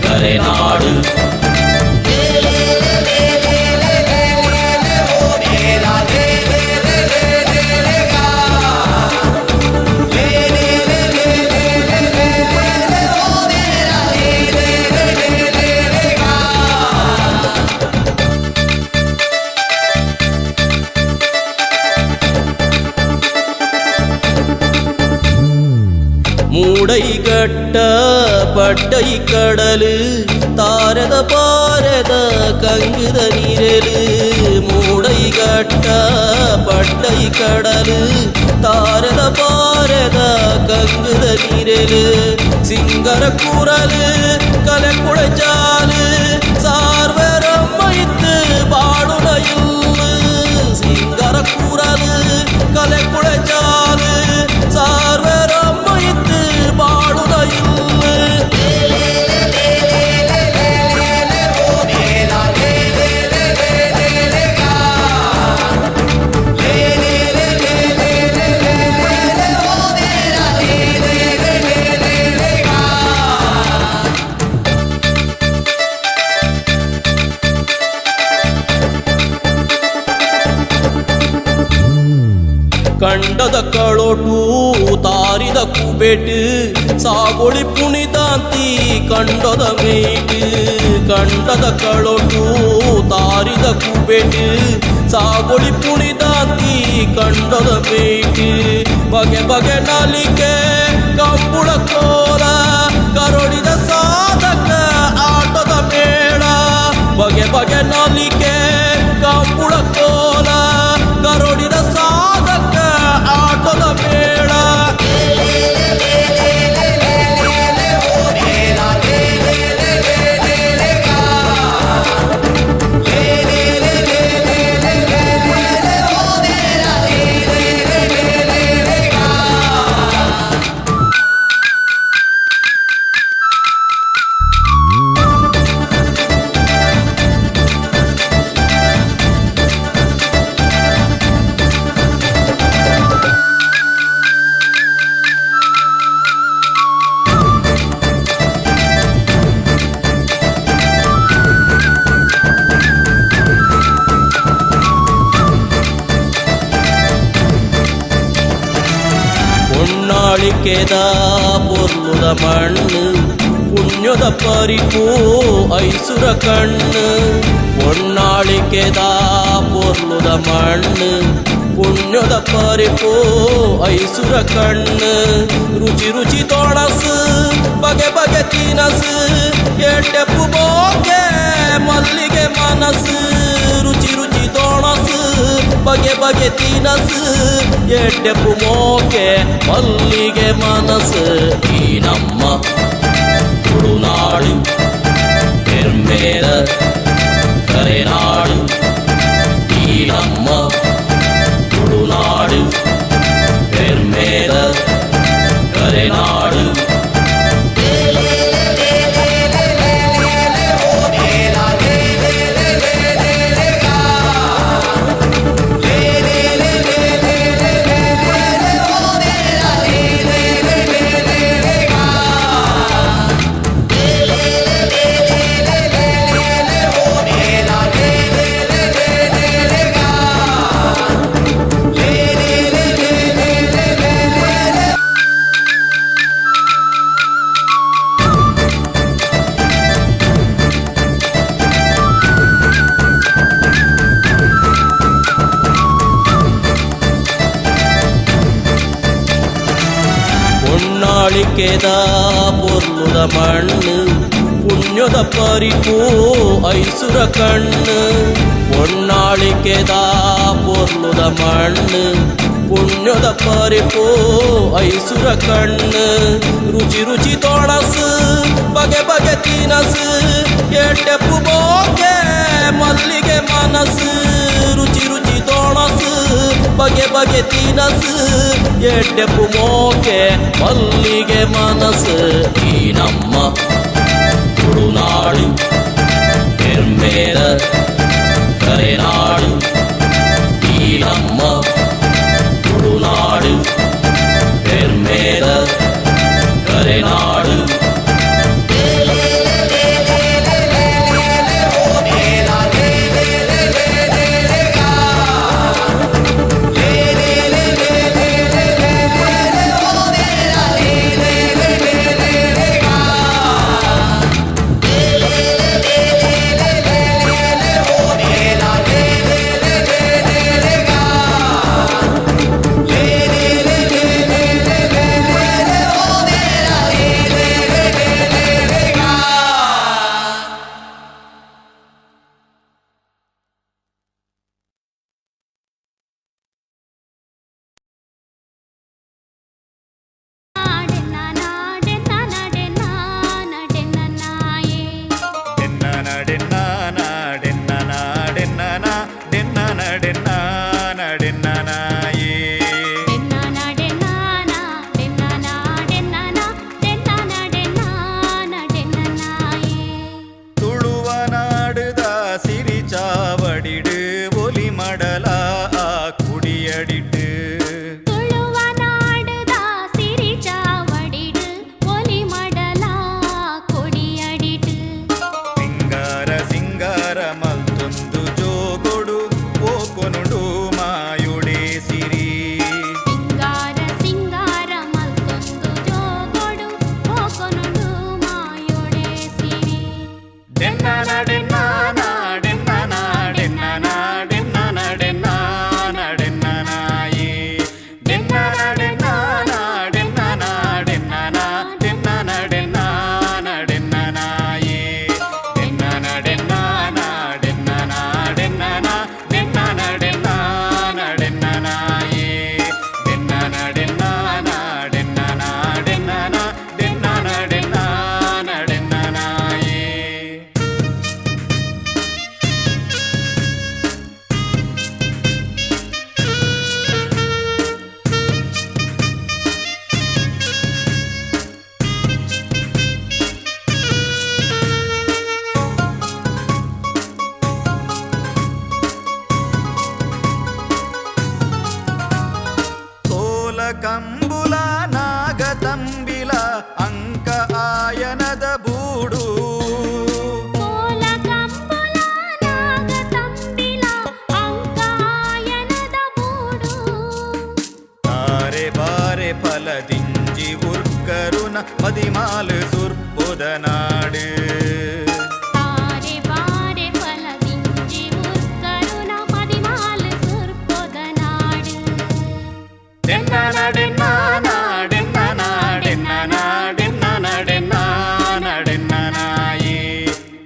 ಕರೆನಾಡು. ಮೂಡೈ ಕಟ್ಟ ಪಟ್ಟೈ ಕಡಲು ತಾರದ ಪಾರದ ಕಂಗುದ ನೀರಲು. ಮೂಡೈ ಕಟ್ಟ ಪಟ್ಟೈ ಕಡಲು ತಾರದ ಪಾರದ ತಾರೆದ ಕಂಗುದ ನೀರೆಲು ಸಿಂಗರ ಕೂರಲು ಕಲೆ ಕುಳಚಾಲು ಸಾರ್ವರಮ್ಮಯಿತ್ತು ಬಾಳುನ இல்லு சிங்கர கூறலு கலை குழைச்சாலு சார்வரம்மயித்து பாடுன இல்லு. ಕಂಡದ ಕಳೋಟು ತಾರಿದ ಕುಬೇಟು ಸಾಗೊಳಿ ಪುಣಿದಾಂತಿ ಕಂಡದ ಮೇಟು. ಕಂಡದ ಕಳೋಟು ತಾರಿದ ಕುಬೇಟು ಸಾಗೊಳಿ ಪುಣಿದಾಂತಿ ಕಂಡದ ಮೇಟು. ಬಗೆ ಬಗೆ ನಲಿಕೆ ಕಂಬುಳ ಕೋಲ ಕರೋಡಿದ ಸಾಧಕ ಆಟದ ಮೇಳ. ಬಗೆ ಬಗೆ ನಲಿಕೆ ಕಂಬುಳ ಕೋಲ ಕರೋಡಿದ ಸಾಧಕ ಆಟದ ಮೇಳ. ಹೊನ್ನಾಳಿಕೆದ ಪೊರ್ಲುದ ಮಣ್ಣು ಪುಣ್ಯದ ಪರಿಪು ಐಸುರ ಕಣ್ಣು. ಹೊನ್ನಾಳಿಕೆದ ಪೊರ್ಲುದ ಮಣ್ಣು ಪುಣ್ಯದ ಪರಿಪು ಐಸುರ ಕಣ್ಣು. ರುಚಿ ರುಚಿ ತೊಣಸು ಬಗೆ ಬಗೆ ತಿನಸು ಎಡ್ಡೆಪ್ಪು ಬೋಕೆ ಮಲ್ಲಿಗೆ ಮನಸ್ಸು. ರುಚಿ ರುಚಿ ತೊಣಸು ಬಗೆ ಬಗೆ ತಿನಸು ಎಡ್ಡೆಪ್ಪು ಮೋಕೆ ಮಲ್ಲಿಗೆ ಮನಸ್ಸು. ಈ ನಮ್ಮ ತುಳುನಾಡು ಪೆರ್ಮೇದ ಕರೆನಾಡು. ಈ ನಮ್ಮ ತುಳುನಾಡು ಪೆರ್ಮೇದ ಕರೆನಾಡು. ಹೊನ್ನಾಳಿಕೆದ ಪೊರ್ಲುದ ಮಣ್ಣು ಪುಣ್ಯದ ಪರಿಪು ಐಸುರ ಕಣ್ಣು. ಹೊನ್ನಾಳಿಕೆದ ಪೊರ್ಲುದ ಮಣ್ಣು ಪುಣ್ಯದ ಪರಿಪು ಐಸುರ ಕಣ್ಣು. ರುಚಿ ರುಚಿ ತೊಣಸು ಬಗೆ ಬಗೆ ತಿನಸು ಎಡ್ಡೆಪ್ಪು ಬೋಕೆ ಮಲ್ಲಿಗೆ ಮನಸ್ಸು. ರುಚಿ ರುಚಿ ತೊಣಸು ಬಗೆ ಬಗೆ ತಿನಸು ಎಡ್ಡೆಪ್ಪು ಮೋಕೆ ಮಲ್ಲಿಗೆ ಮನಸ್ಸು. ಈ ನಮ್ಮ ತುಳುನಾಡು ಪೆರ್ಮೇದ ಕರೆನಾಡು. ಈ ನಮ್ಮ ತುಳುನಾಡು ಪೆರ್ಮೇದ ಕರೆನಾಡು. ಕಂಬುಲ ನಾಗತಂಬಿಲ ಅಂಕ ಆಯನದ ಬೂಡು. ಕೋಲ ಕಂಬುಲ ನಾಗತಂಬಿಲ ಅಂಕಾಯನದ ಬೂಡು. ತಾರೆ ಬಾರೆ ಫಲದಿಂಜಿ ಉರ್ಕರುನ ಪದಿಮಾಲು ಸುರ್ಪುದ ನಾಡು. ತಾರೆ ಬಾರೆ ಫಲದಿಂಜಿ ಉರ್ಕರುನ ಪದಿಮಾಲು ಸುರ್ಪೊದ ನಾಡು. ಡೆನ್ನನಡೆನ್ನಾಡೆನ್ನಾಡೆನ್ನಾಡೆನ್ನಾಡೆನ್ನಾಡೆನ್ನಾಯೇ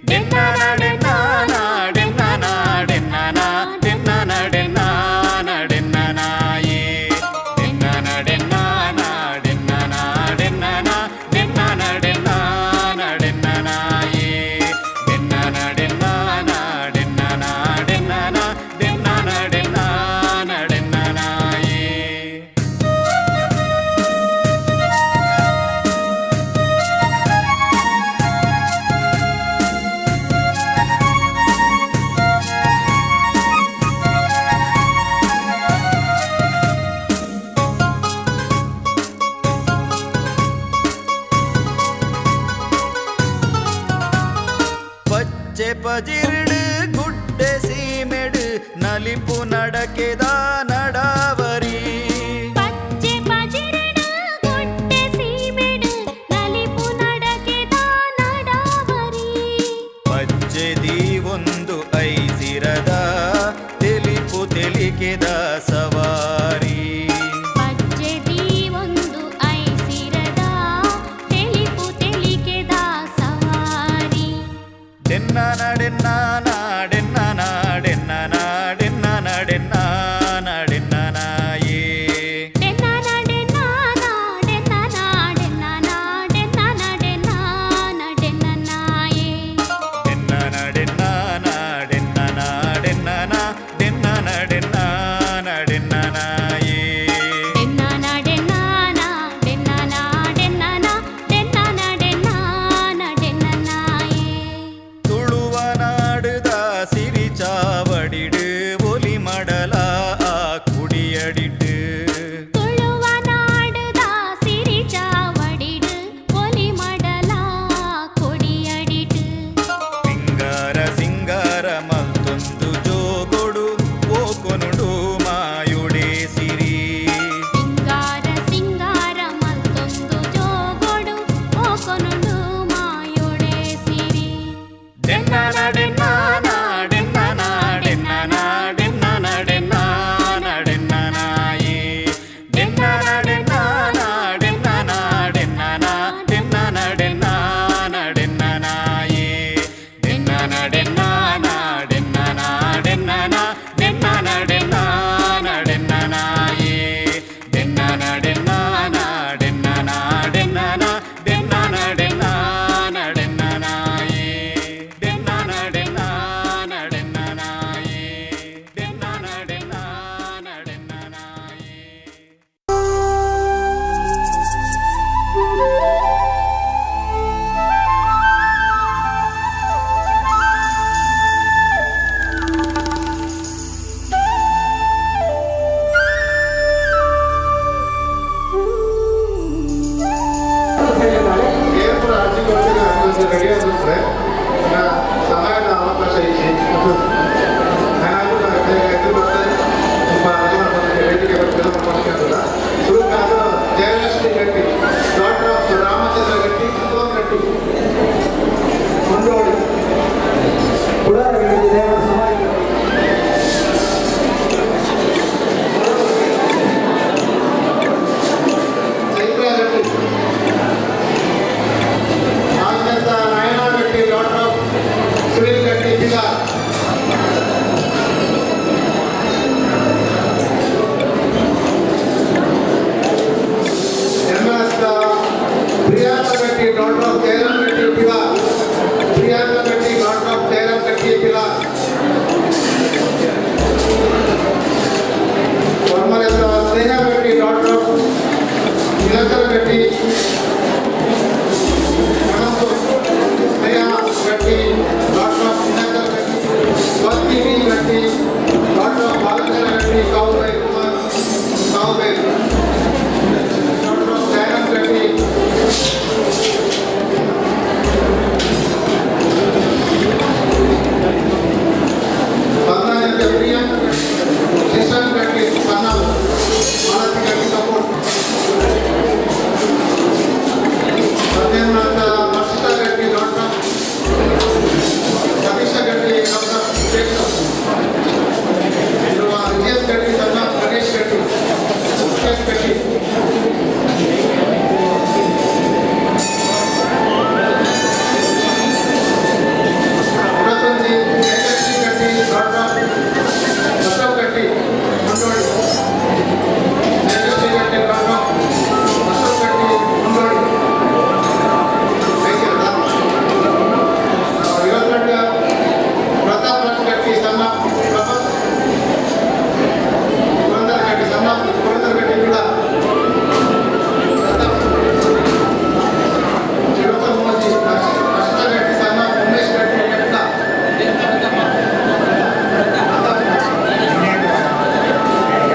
ಡೆನ್ನನಡೆನ್ನಾಡೆನ್ನಾಡೆನ್ನಾಡೆನ್ನಾಡೆನ್ನಾಡೆನ್ನಾಯೇ ಡೆನ್ನನಡೆನ್ನಾಡೆನ್ನಾಡೆನ್ನಾಡೆನ್ನಾಡೆನ್ನಾಡೆನ್ನಾಯೇ ಡೆನ್ನನಡೆನ್ನಾಡೆನ್ನಾಡೆನ್ನಾಡೆನ್ನಾಡೆನ್ನಾಡೆನ್ನಾಯೇ. ಪಚ್ಚೆ ಪಜಿರ್ಡು ಗುಡ್ಡೆ ಸೀಮೆಡು ನಲಿಪು ನಡಕೆದ ನಡಾವರಿ. ಪಚ್ಚೆ ಪಜಿರಡು ಗುಡ್ಡೆ ಸೀಮೆಡು ನಲಿಪು ನಡಕೆದ ನಡಾವರಿ. ಪಚ್ಚೆ ದೀವೊಂದು ಐಸಿರದ ತೆಲಿಪು ತೆಲಿಕೆದ ಸವಾರಿ. ಪಚ್ಚೆ ದೀವೊಂದು ಐಸಿರದ ತೆಲಿಪು ತೆಲಿಕೆದ ಸವಾರಿ. ಡೆನ್ನನಡೆನ್ನಾಡೆನ್ನಾಡೆನ್ನಾಡೆನ್ನಾಡೆನ್ನಾಡೆನ್ನಾಯೇ ಡೆನ್ನನಡೆನ್ನಾಡೆನ್ನಾಡೆನ್ನಾಡೆನ್ನಾಡೆನ್ನಾಡೆನ್ನಾಯೇ ಡೆನ್ನನಡೆನ್ನಾಡೆನ್ನಾಡೆನ್ನಾಡೆನ್ನಾಡೆನ್ನಾಡೆನ್ನಾಯೇ ಡೆನ್ನನಡೆನ್ನಾಡೆನ್ನಾಡೆನ್ನಾಡೆನ್ನಾಡೆನ್ನಾಡೆನ್ನಾಯೇ. ತುಳುವ ನಾಡುದ ಸಿರಿಚಾವಡಿಡು ಒಲಿ ಮಡಲ ಆ ಕುಡಿಯಡಿಟ್ಟು. ತುಳುವ ನಾಡುದ ಸಿರಿಚಾವಡಿಡು ಒಲಿ ಮಡಲ ಕೊಡಿಯಡಿಟು. ಸಿಂಗಾರ ಸಿಂಗಾರ ಮಲ್ತೊಂದು ಜೋಗೊಡು ಓಕೊನುಡು ಮಾಯುಡೆ ಸಿರಿ. ಸಿಂಗಾರ ಸಿಂಗಾರ ಮಲ್ತೊಂದು ಜೋಗೊಡು ಓಕೊನುಡು ಮಾಯೊಡೆ ಸಿರಿ. ಡೆನ್ನನಡೆನ್ನಾಡೆನ್ನಾಡೆನ್ನಾಡೆನ್ನಾಡೆನ್ನಾಡೆನ್ನಾಯೇ ಡೆನ್ನನಡೆನ್ನಾಡೆನ್ನಾಡೆನ್ನಾಡೆನ್ನಾಡೆನ್ನಾಡೆನ್ನಾಯೇ ಡೆನ್ನನಡೆನ್ನಾಡೆನ್ನಾಡೆನ್ನಾಡೆನ್ನಾಡೆನ್ನಾಡೆನ್ನಾಯೇ ಡೆನ್ನನಡೆನ್ನಾಡೆನ್ನಾಡೆನ್ನಾಡೆನ್ನಾಡೆನ್ನಾಡೆನ್ನಾಯೇ ಡೆನ್ನನಡೆನ್ನಾಡೆನ್ನಾಯೇ ಡೆನ್ನನಡೆನ್ನಾಡೆನ್ನಾಯೇ. ಏರ್ಪುರ ಅರ್ಜಿ ಕೊಡ್ತಾರೆ, ಅದೊಂದು ರೆಡಿ ಆಗುತ್ತೆ. ಸಮಯದ ಅವಕಾಶ ಇಚ್ಚಿ ನಾನು ಎದುರು ಬರ್ತಾರೆ. ತುಂಬ ಅರ್ಜಿ ಮಾಡ್ತಾರೆ, ವೇದಿಕೆ ಬರ್ತದೆ. ಸುರುಕಾದ ಜಯಲಕ್ಷ್ಮಿ ಗಟ್ಟಿ, ಡಾಕ್ಟರ್ ಆಫ್ ರಾಮಚಂದ್ರ ಗಟ್ಟಿ, ಸುಧೋನ್ ಗಟ್ಟಿ, ಕೊಂಡೋಡಿ. ಕುಡಾರ ದೇವರ ಸಮಾಜ. ಚೈತ್ರ ಗಟ್ಟಿ, ನಾಲ್ಕಂತ ನಯನ ಗಟ್ಟಿ, ಡಾಕ್ಟರ್ ಆಫ್ ಸುನೀಲ್ ಗಟ್ಟಿ, ಬಿಲಾರ್. MS Priyanka Gatti, daughter of Jayaram Gatti, Pilar. Priyanka Gatti, daughter of Jayaram Gatti, Pilar. Varmaleta Sneha Gatti, daughter of Nilakara Gatti, Manasur. Sneha Gatti, daughter of Nilakara Gatti. Swati V Gatti, daughter of Balachandra Gatti, Kauvai Kumar, Kauvai. ಕಟ್ಟಿ. 21 ಜಯಲಕ್ಷ್ಮಿ ಕಟ್ಟಿ doctor ಬಸವ ಕಟ್ಟಿ ಮುಂಡೋಡಿ. ಜಯಲಕ್ಷ್ಮಿ ಕಟ್ಟಿ doctor ಬಸವ ಕಟ್ಟಿ ಮುಂಡೋಡಿ. 22 ಪ್ರತಾಪ್ ರಾಜ್ ಕಟ್ಟಿ ಸಣ್ಣ ಪ್ರಭಾ ಪುರಂದರ ಕಟ್ಟಿ ಸಣ್ಣ ಪುರಂದರ ಕಟ್ಟಿ ಬಿಡ. ಪ್ರತಾಪ್. 23 ಅಷ್ಟ ಕಟ್ಟಿ ಸಣ್ಣ ಉಮೇಶ್ ಕಟ್ಟಿ ನೆಟ್ಲ.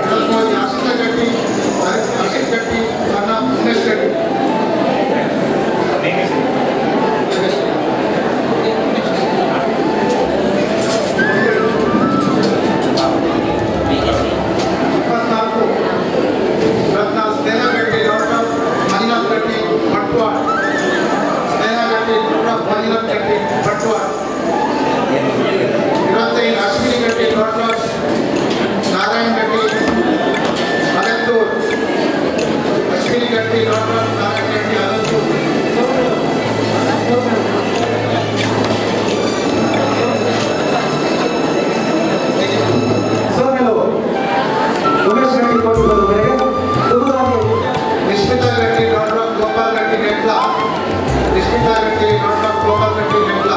23 ಅಷ್ಟ ಕಟ್ಟಿ ಹರ್ಷಿತ್ ಕಟ್ಟಿ ಸಣ್ಣ ಉಮೇಶ್ ಕಟ್ಟಿ. 24 ರತ್ನ ಸ್ನೇಹ ಗಟ್ಟಿ ಡಾಕ್ಟರ್ ಮಂಜುನಾಥ್ ಗಟ್ಟಿ ಭಟ್ವಾಡ್. ಸ್ನೇಹ ಗಟ್ಟಿ ಡಾಕ್ಟರ್ ಮಂಜುನಾಥ್ ಗಟ್ಟಿ ಭಟ್ವಾಡ್. 25 ಅಶ್ವಿನಿ ಗಟ್ಟಿ ಡಾಕ್ಟರ್ ನಾರಾಯಣ್ ಗಟ್ಟಿ ಅನಂತೂರ್. ಅಶ್ವಿನಿ ಗಟ್ಟಿ ಡಾಕ್ಟರ್ ನಾರಾಯಣ್ ಗಟ್ಟಿ ಅನಂತೂರ್. ಸೋಮೆಲು ಉಮೇಶ್ ಗಟ್ಟಿ ಕೋಟಿ ತುಮದಾಗಿ. ನಿಶ್ಮಿತಾ ಗಟ್ಟಿ ಡಾಕ್ಟರ್ ಗೋಪಾಲ್ ಗಟ್ಟಿ ನೆಟ್ಲ. ನಿಶ್ಮಿತಾ ಗಟ್ಟಿ ಡಾಕ್ಟರ್ ಗೋಪಾಲ್ ಗಟ್ಟಿ ನೆಟ್ಲ.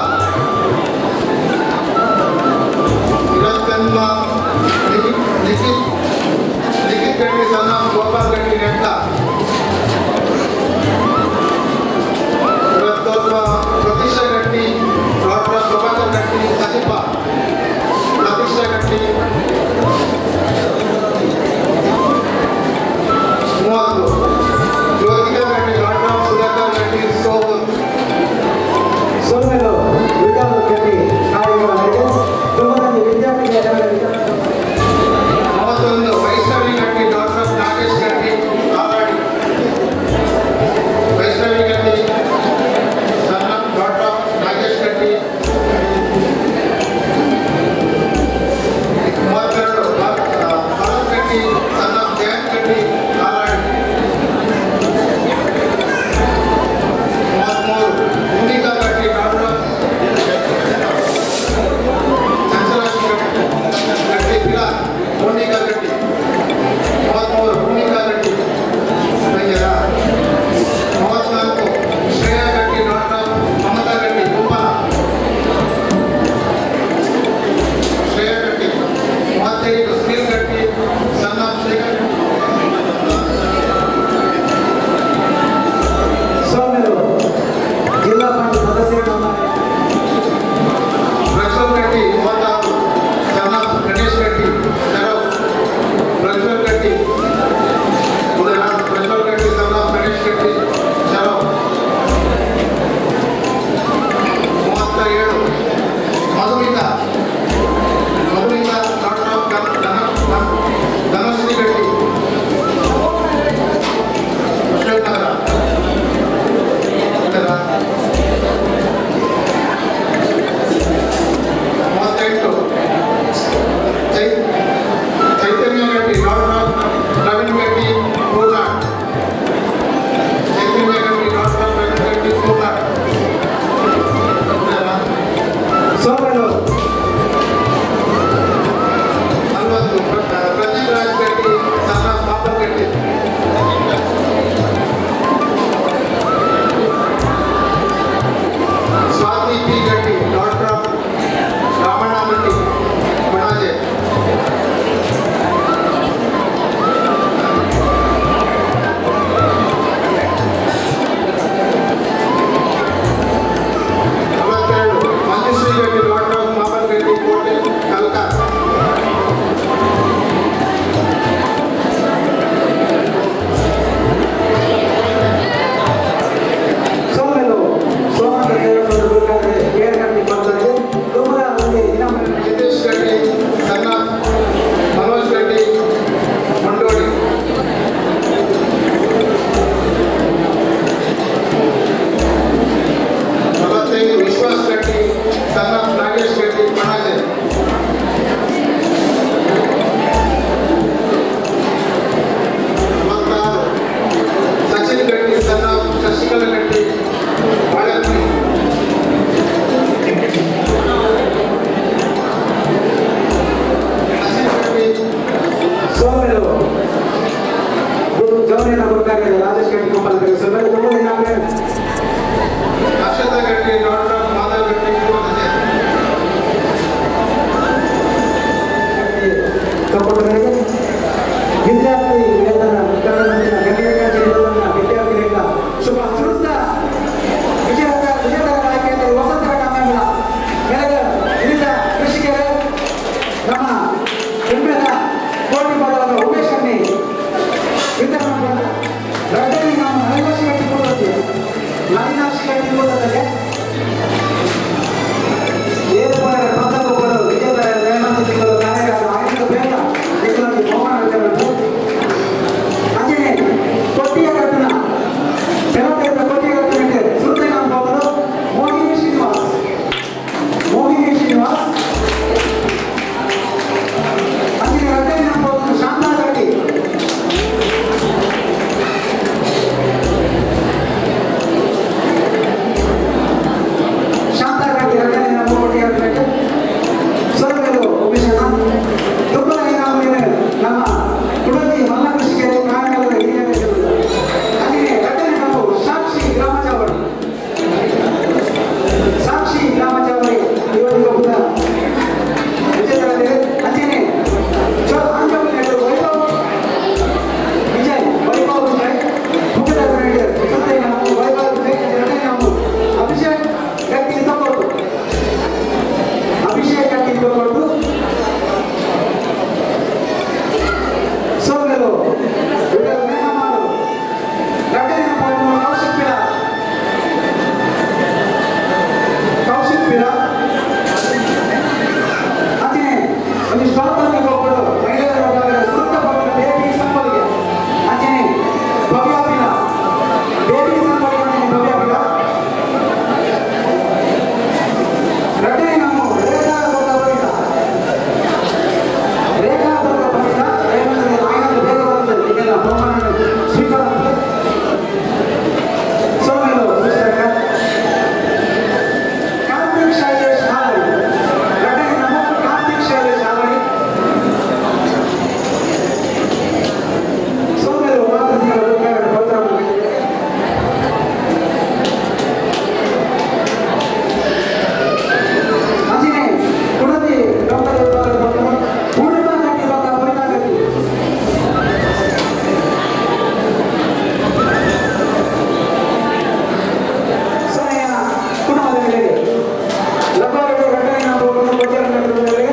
21 ಲಿಖಿತ್ ಲಿಖಿತ್ ಲಿಖಿತ್ ಗಟ್ಟಿ ಸಣ್ಣ ಗೋಪಾಲ್ ಗಟ್ಟಿ ನೆಟ್ಲ. 29 ಪ್ರತೀಕ್ಷಾ ಗಟ್ಟಿ ಡಾಕ್ಟರ್ ಪ್ರಭಾಕರ್ ಗಟ್ಟಿ ಸಚಿಪ. ಪ್ರತೀಕ್ಷಾ ಗಟ್ಟಿ. 30 ಜ್ಯೋತಿಕಾ ಗಟ್ಟಿ ಡಾಕ್ಟರ್ ಸುಧಾಕರ್ ಗಟ್ಟಿ ಸೋಬೂರ್. ಸೋಮೆಲು ವಿಕಾಸ್ ಗಟ್ಟಿ ಕಾರ್ಯಕ್ರಮಗಳಿಗೆ ತುಮದಾಗಿ ವಿದ್ಯಾರ್ಥಿಗಳ ಜನರಿಗೆ. 31 ವೈಷ್ಣವಿ ಗಟ್ಟಿ ಡಾಕ್ಟರ್ ನಾಗೇಶ್ ಗಟ್ಟಿ ಆರಾಡಿ. ವೈಷ್ಣವಿ ಗಟ್ಟಿ ಸಣ್ಣ ಡಾಕ್ಟರ್ ನಾಗೇಶ್ ಗಟ್ಟಿ. 32 ಜವನಿನ ಗುರುಕಾರ್ಯ ರಾಜೇಶ್ ಗಟ್ಟಿ ಕೊಂಪಲ ಸೊಲ್ಮೆಲು ದುಂಬುದ ಇನಾಮು ಅಕ್ಷತಾ ಗಟ್ಟಿ ಡಾಕ್ಟರ್ ಆಫ್ ಮಾಧವ ಗಟ್ಟಿ ತಗೊಂಡ್ರೆ ವಿದ್ಯಾರ್ಥಿ ವೇತನ ವಿತರಣೆ ವಿದ್ಯಾರ್ಥಿಗಳಿಂದ ಶುಭ ಸುರುತ್ತ ವಿಜೇತ ವಿಜೇತರ ಆಯ್ಕೆಯಲ್ಲಿ ವಸಂತ ಕಾಮ್ಯಗಳ ಬೆಳೆದ ವಿವಿಧ ಕೃಷಿಕರ ನಮ್ಮ ಹೆಮ್ಮೆದ ಕೋಟಿ ಪದವಾದ ಉಮೇಶ್ ಅನ್ನಿ ವಿತರಣೆ ರಡ್ಡಲ್ಲಿ ನಾವು ನಳಿನಾಶಿ ಕಟ್ಟಿ ಕೊಡುತ್ತೆ ನಳಿನಾಶಿ ಕಟ್ಟಿ ಕೊಡುತ್ತದೆ ಏಳು ಪಂತಗೊಬ್ಬರು ವಿಜೇತರ ದಯಾನಂದ ಸಿಂಗರು ನಾಯಕರು ಆಯ್ದ ಬೇಗ ನಿಖಿಲಲ್ಲಿ ಬಹುಮಾನ ವಿತರಣೆ. ಅಂಜನೆ ಕೊಟ್ಟಿಯ ಕಟ್ಟಣ ಬೆಳಕೈದ ಕೊಟ್ಟಿಯ ಕಟ್ಟಣಕ್ಕೆ ಸುತ್ತಲಿನ ಹೋಗಲು ಮೋಹಿನಿ ಶ್ರೀನಿವಾಸ್ ಮೋಹಿನಿ ಶ್ರೀನಿವಾಸ್ ಅಂಜನೆ ರಡ್ಡಲ್ಲಿ ಹೋಗಲು ಶಾಂತಾ ಗಟ್ಟಿ ಶಾಂತಾ ಗಟ್ಟಿ ರಡ್ಡಲ್ಲಿ ನಮ್ಮ ಕೊಟ್ಟಿಯ ಕಟ್ಟಣಕ್ಕೆ ಸೊಲ್ಮೆಲು ಉಮೇಶಣ್ಣ ತುಂಬ ಇನಾಮು ನಮ್ಮ ಕುಡತಿ ಮಲ್ಲ ಕೃಷಿಕರು ಕಾರಣಗಳ ಹಿರಿಯರು ಅಲ್ಲಿಗೆ ಘಟನೆ ನಾವು ಸಾಕ್ಷಿ ಗ್ರಾಮ ಚಾವಡಿ ಸಾಕ್ಷಿ ಗ್ರಾಮ ಚಾವಡಿ ಇವರಿಗೆ ಕೂಡ ವಿಜೇತರಾದರೆ ಅಂಜನೆ ಚೋ ಅಂಜಮನೆಡು ವೈಭವ್ ವಿಜಯ್ ವೈಭವ್ ವಿಜಯ್ ಮುಖ್ಯದ ಸುತ್ತ ನಾವು ವೈಭವ್ ವಿಜಯ್ ಎರಡನೇ ನಾವು ಅಭಿಷೇಕ್ ಗಟ್ಟಿ ತಗೋದು ಅಭಿಷೇಕ್ ಗಟ್ಟಿ ತಗೊಂಡು ಸೋದರರು ಇದರ ಮೆಹಮಾನರು ಘಟನೆ ಪಾಲ್ಗೊಂಡು ಕೌಶಿಕ್ ಪಿಲ ಕೌಶಿಕ್ ಪಿಲ ಅಂಚನೆ ಒಂದು ಸ್ವಾತಂತ್ರ್ಯ ಕೊಪ್ಪಳು ಮಹಿಳೆಯರ ವಿಭಾಗದ ಸುತ್ತ ಪಕ್ಕ ಬೇಬಿ ಸಂಪಲ್ಗೆ ಅಂಚನೆ ಭವ್ಯ ಪಿಲ ಬೇಬಿ ಸಂಪಲ್ಗೆ ಅಂಚನೆ ಭವ್ಯ ಪಿಲ ರಡ್ಡನೆ ನಾವು ರೇಖಾ ಕೊಟ್ಟ ಬಳಿಕ ರೇಖಾ ಕೊಟ್ಟ ಬಳಿಕ ದಯಮಾಡಿ ಆಯ್ನದ್ದು ಬೇಗ ಬರ್ತದೆ ಈಗೆಲ್ಲ ಬಹುಮಾನ ಸ್ವೀಕಾರ ಸೋಮೇಲು ಪುಸ್ತಕ ಕಾರ್ತಿಕ್ ಶೈಲೇಶ್ ಹಾಲಡಿ ರಡ್ಡನೆ ನಾವು ಕಾರ್ತಿಕ್ ಶೈಲೇಶ್ ಹಾಲಡಿ ಸೋಮೇಲು ಮಾತೃ ಪತ್ರ ಅಂಜನೆ ಕುಡತಿ ಡಾಕ್ಟರ್ ವಿಭಾಗದ ಪತ್ರ ಪೂರ್ಣಿಮಾ ಗಟ್ಟಿ ಭಾಗ ಪೂರ್ಣಿಮಾ ಗಟ್ಟಿ ಸೊನ್ನೆಯ ಕುಟುಂಬದ ಮೇಲೆ ಲಬ್ಬಾರಿಗೆ ಘಟನೆ ನಾವು ಗೋಚರ ನಡೆದಿದ್ದೇವೆ.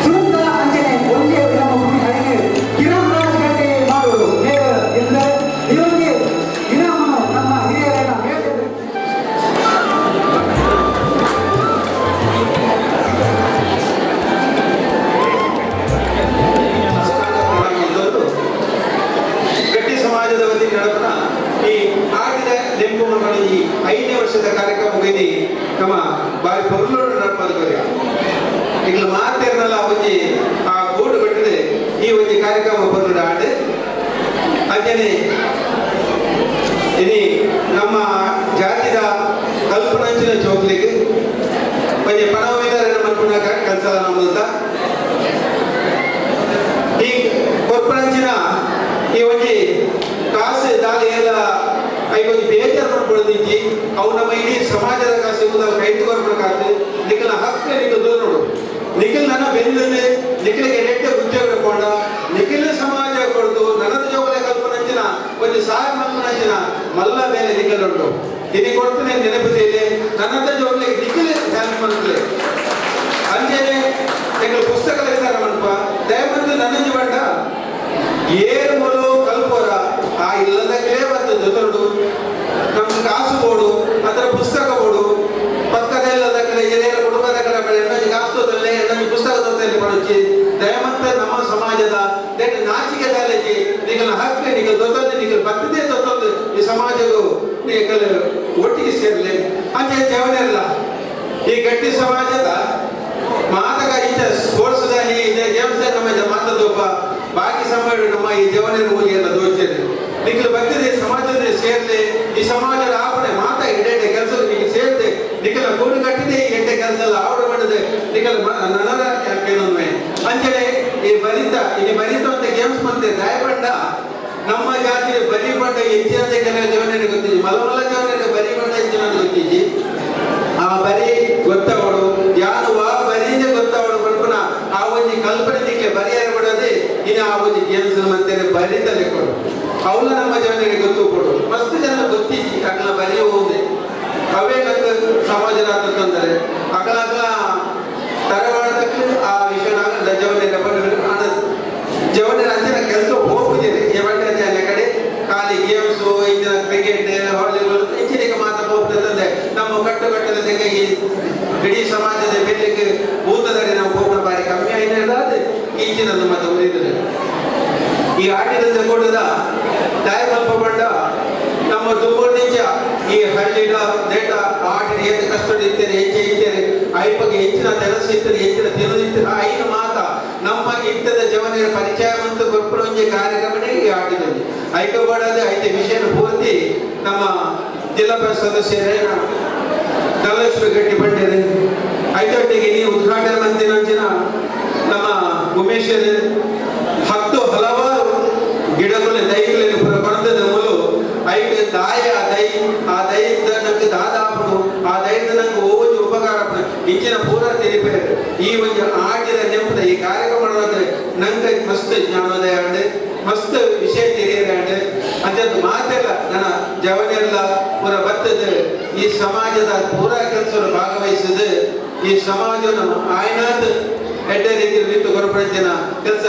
ಸುಂದ ಅಂಜನೆ ಒಂದೇ ನಮ್ಮ ಭೂಮಿ ಐದು ಕಿರಣ್ ರಾಜ್ ಗಟ್ಟಿ ಮಾಡುವುದು ಮೇಯರ್ ಎಂದರೆ ಇವರಿಗೆ ಇನಾಮನ್ನು ನಮ್ಮ ಹಿರಿಯರನ್ನ ಮೇಲೆ ಗಟ್ಟಿ ಸಮಾಜದ ವತಿ ನಡಪನ ಈ ಆಗಿದ ನೆಂಪು ಮಕ್ಕಳ ಈ 5ನೇ ವರ್ಷದ ಕಾರ್ಯಕ್ರಮ ಮುಗಿದಿ ನಮ್ಮ ಬಾರಿ ಪೊರ್ಲೋಡು ನಡಪದ ಈಗಲ ಮಾತೇರ್ನಲ್ಲ ಒಂಜಿ ಆ ಗೂಡು ಕಟ್ಟಿದೆ ಈ ಒಂಜಿ ಕಾರ್ಯಕ್ರಮ ಪೊರ್ಲುಡು ಆಡು ಅಂಚನೆ ಇನಿ ನಮ್ಮ ಜಾತಿದ ಕಲ್ಪನಂಚಿನ ಚೌಕ್ಲಿಗೆ ಒಂಜಿ ಪಣವ ವಿತರಣೆ ಮಲ್ಪುನಾಗ ಕೆಲಸ ನಮ್ಮದ ಈ ಕೊರ್ಪನಂಚಿನ ಈ ಒಂಜಿ ಕಾಸು ದಾಲಿ ಎಲ್ಲ ಐಕೊಂಜಿ ಬೇಜಾರು ಮಾಡ್ಕೊಳ್ಳೋದಿಜ್ಜಿ ಅವು ನಮ್ಮ ಇಡೀ ಸಮಾಜದ ಕಾಸು ಉದಾಲ್ ಕೈದು ಕೊರ್ಪಣ ಕಾಸು ನಿಖಲ ಹಕ್ಕು ನಿಖಲ್ ದೂರ ನೋಡು ನಿಖಲ್ ನನ್ನ ಬೆಂದಲ್ಲಿ ನಿಖಲಿಗೆ ನೆಟ್ಟ ಉದ್ಯೋಗ ಕೊಂಡ ನಿಖಿಲ ಸಮಾಜ ಕೊಡ್ದು ನನದ ಜೋಗಲೆ ಕಲ್ಪನಂಚಿನ ಒಂಜಿ ಸಹಾಯ ಮಲ್ಪನಂಚಿನ ಮಲ್ಲ ಮೇಲೆ ನಿಖಲ್ ಉಂಟು ಇನಿ ಕೊಡ್ತೇನೆ ನೆನಪು ನನ್ನದ ಜೋಗಲೆ ನಿಖಲ್ ಹೆಲ್ಪ್ ಮಾಡ್ತಲೆ ಅಂಚನೆ ಎಂಗಳು ಪುಸ್ತಕದ ವಿಚಾರ ಮನ್ಪ ದಯಮಂದು ನನ್ನಂಜಿ ಬಂಡ ಏರು ಮೊಲು ಕಲ್ಪೋರ ಆ ಇಲ್ಲದಕ್ಕೆ ಬರ್ತದೆ ಜೊತೆಡು ನಮ್ಮ ಕಾಸು ಬೋಡು ಅದರ ಪುಸ್ತಕ ಬೋಡು ಪಕ್ಕದ ಇಲ್ಲದ ಕಡೆ ಏನೇನು ಕುಟುಂಬದ ಕಡೆ ಬೇಡ ಎಣ್ಣೆ ಕಾಸು ತಲ್ಲೆ ಎಣ್ಣೆ ಪುಸ್ತಕ ತೊತ್ತಲ್ಲಿ ಪಡೋಚಿ ದಯಮಂತ ನಮ್ಮ ಸಮಾಜದ that ನಾಚಿಕೆ ದಾಲೇಜಿ ನಿಗಲ ಹಕ್ಕು ನಿಗಲ್ ದೊತ್ತೊಂದು ನಿಗಲ್ ಬರ್ತದೆ ದೊತ್ತೊಂದು ಈ ಸಮಾಜವು ನಿಗಲ್ ಒಟ್ಟಿಗೆ ಸೇರಲಿ ಅಂಚೆ ಜವನೆಲ್ಲ ಈ ಗಟ್ಟಿ ಸಮಾಜದ ಮಾತಕ ಇಂಚ ಸ್ಪೋರ್ಟ್ಸ್ ದಾನಿ ಗೇಮ್ಸ್ ನಮ್ಮ ಮಾತದೊಬ್ಬ ಬಾಕಿ ಸಮಯ ನಮ್ಮ ಈ ಜವನ ಮೂಲಿಯನ್ನ ದೋಚೇನೆ ನಿಖಿಲ್ ಬರ್ತದೆ ಸಮಾಜದ ಸೇರ್ಲಿ ಈ ಸಮಾಜದ ಆಪಣೆ ಮಾತ ಹಿಡೇಟೆ ಕೆಲಸ ನಿಖಿಲ್ ಸೇರ್ತೆ ನಿಕಲ ಗೂಡು ಕಟ್ಟಿದೆ ಎಡ್ಡೆ ಕೆಲಸ ಎಲ್ಲ ಆವಡ ಮಾಡಿದೆ ನಿಕಲ ನನರ ಕೇಳೊಂದ್ವೆ ಅಂಚನೆ ಈ ಬರಿತ ಇಲ್ಲಿ ಬರಿತ ಅಂತ ಗೇಮ್ಸ್ ಬಂತೆ ದಾಯಪಂಡ ನಮ್ಮ ಜಾತಿ ಬರಿ ಬಂಡ ಹೆಚ್ಚಿನ ಕೆಲವು ಜವನಿಗೆ ಗೊತ್ತಿದ್ದಿ ಮಲ ಮಲ ಜವನಿಗೆ ಬರಿ ಬಂಡ ಹೆಚ್ಚಿನ ಗೊತ್ತಿದ್ದಿ ಆ ಬರಿ ಗೊತ್ತವಳು ಯಾರು ವಾ ಬರೀದೆ ಗೊತ್ತವಳು ಪನ್ಪುನ ಆ ಒಂಜಿ ಕಲ್ಪನೆ ನಿಕ್ಕೆ ಬರಿಯಾರ ಬಿಡದೆ ಇನ್ನು ಆ ಒಂಜಿ ಗೇಮ್ಸ್ ಮತ್ತೆ ಬರಿತಲೆ ಕೊಡು ಅವಳ ನಮ್ಮ ಜವನಿಗೆ ಗೊತ್ತು ಕೊಡು ಮಸ್ತ್ ಜನ ಗೊತ್ತಿದ್ದಿ ಅಕಲ ಬರಿ ಹೋದೆ ಅವೇ ನಂಗೆ ಸಮಾಜದ ತೊಂದರೆ ಅಕಲ ಅಕಲ ತರವಾಡದಕ್ಕೆ ಆ ವಿಷಯ ಜವನಿಗೆ ಹಣ ಜವನಿನ ಅಂಚಿನ ಕೆಲಸ ಹೋಗುದಿದೆ ಈ ಕಡೆ ಖಾಲಿ ಗೇಮ್ಸು ಇಂಚಿನ ಕ್ರಿಕೆಟ್ ವಾಲಿಬಾಲ್ ಇಂಚಿನಿಗೆ ಮಾತ್ರ ಹೋಗ್ತದೆ ನಮ್ಮ ಕಟ್ಟುಕಟ್ಟದ ಈ ಇಡೀ ಸಮಾಜದ ಬೇಲಿಗೆ ಭೂತದಲ್ಲಿ ನಾವು ಹೋಗೋಣ ಬಾರಿ ಕಮ್ಮಿ ಆಯ್ತು ಈಚಿನ ಮತ್ತೆ ಉಳಿದಿದೆ ಈ ಆಟಿದಂತೆ ಕೂಡದ ತಾಯಿ ಸ್ವಲ್ಪ ಬಂಡ ನಮ್ಮ ದುಂಬುಣಿಂಚ ಈ ಹಳ್ಳಿಡ ದೇಟ ಆಟಿನ ಏತ ಕಷ್ಟ ಇತ್ತೇನೆ ಹೆಚ್ಚೆ ಇತ್ತೇನೆ ಐಪಗೆ ಹೆಚ್ಚಿನ ತೆರಸು ಇತ್ತೇನೆ ಹೆಚ್ಚಿನ ತಿನ್ನದಿತ್ತೇನೆ ಐನು ಮಾತ ನಮ್ಮ ಇತ್ತದ ಜವನಿಯ ಪರಿಚಯ ಮತ್ತು ಗೊಪ್ಪರೊಂಜಿ ಕಾರ್ಯಕ್ರಮನೇ ಈ ಆಟಿನಲ್ಲಿ ಐಕಬಾಡದೆ ಐತೆ ವಿಷಯ ಪೂರ್ತಿ ನಮ್ಮ ಜಿಲ್ಲಾ ಪರಿಷತ್ ಸದಸ್ಯರೇ ಧನಲಕ್ಷ್ಮಿ ಗಟ್ಟಿ ಬಂಡೇರಿ ಐತೊಟ್ಟಿಗೆ ನೀವು ಉದ್ಘಾಟನೆ ಮಂದಿನ ನಮ್ಮ ಉಮೇಶ್ ಹತ್ತು ಹಲವಾರು ಗಿಡಗಳು ದೈಗಳನ್ನು ಬರ್ತದೆ ಮೂಲು ಐಕೆ ದಾಯ ದೈ ಆ ದೈದ ನಂಗೆ ದಾದಾಪನು ಆ ದೈದ ನಂಗೆ ಓಜಿ ಉಪಕಾರ ಇಂಚಿನ ಪೂರ ತಿಳಿಪೇರು ಈ ಒಂದು ಆಟಿದ ನೆಂಪದ ಈ ಕಾರ್ಯಕ್ರಮ ನಂಗೆ ಮಸ್ತ್ ಜ್ಞಾನೋದಯ ಆಂಡ್ ಮಸ್ತ್ ವಿಷಯ ತಿಳಿಯರೆ ಆಂಡ್ ಅಂಥದ್ದು ಮಾತೆಲ್ಲ ನನ್ನ ಜವನೆಲ್ಲ ಪೂರ ಬರ್ತದೆ ಈ ಸಮಾಜದ ಪೂರ ಕೆಲಸ ಭಾಗವಹಿಸಿದ ಈ ಸಮಾಜವನ್ನು ಆಯ್ನಾತ್ ಎಡ್ಡೆ ರೀತಿಯಲ್ಲಿ ನಿಂತು ಕೊರಪಂಚಿನ ಕೆಲಸ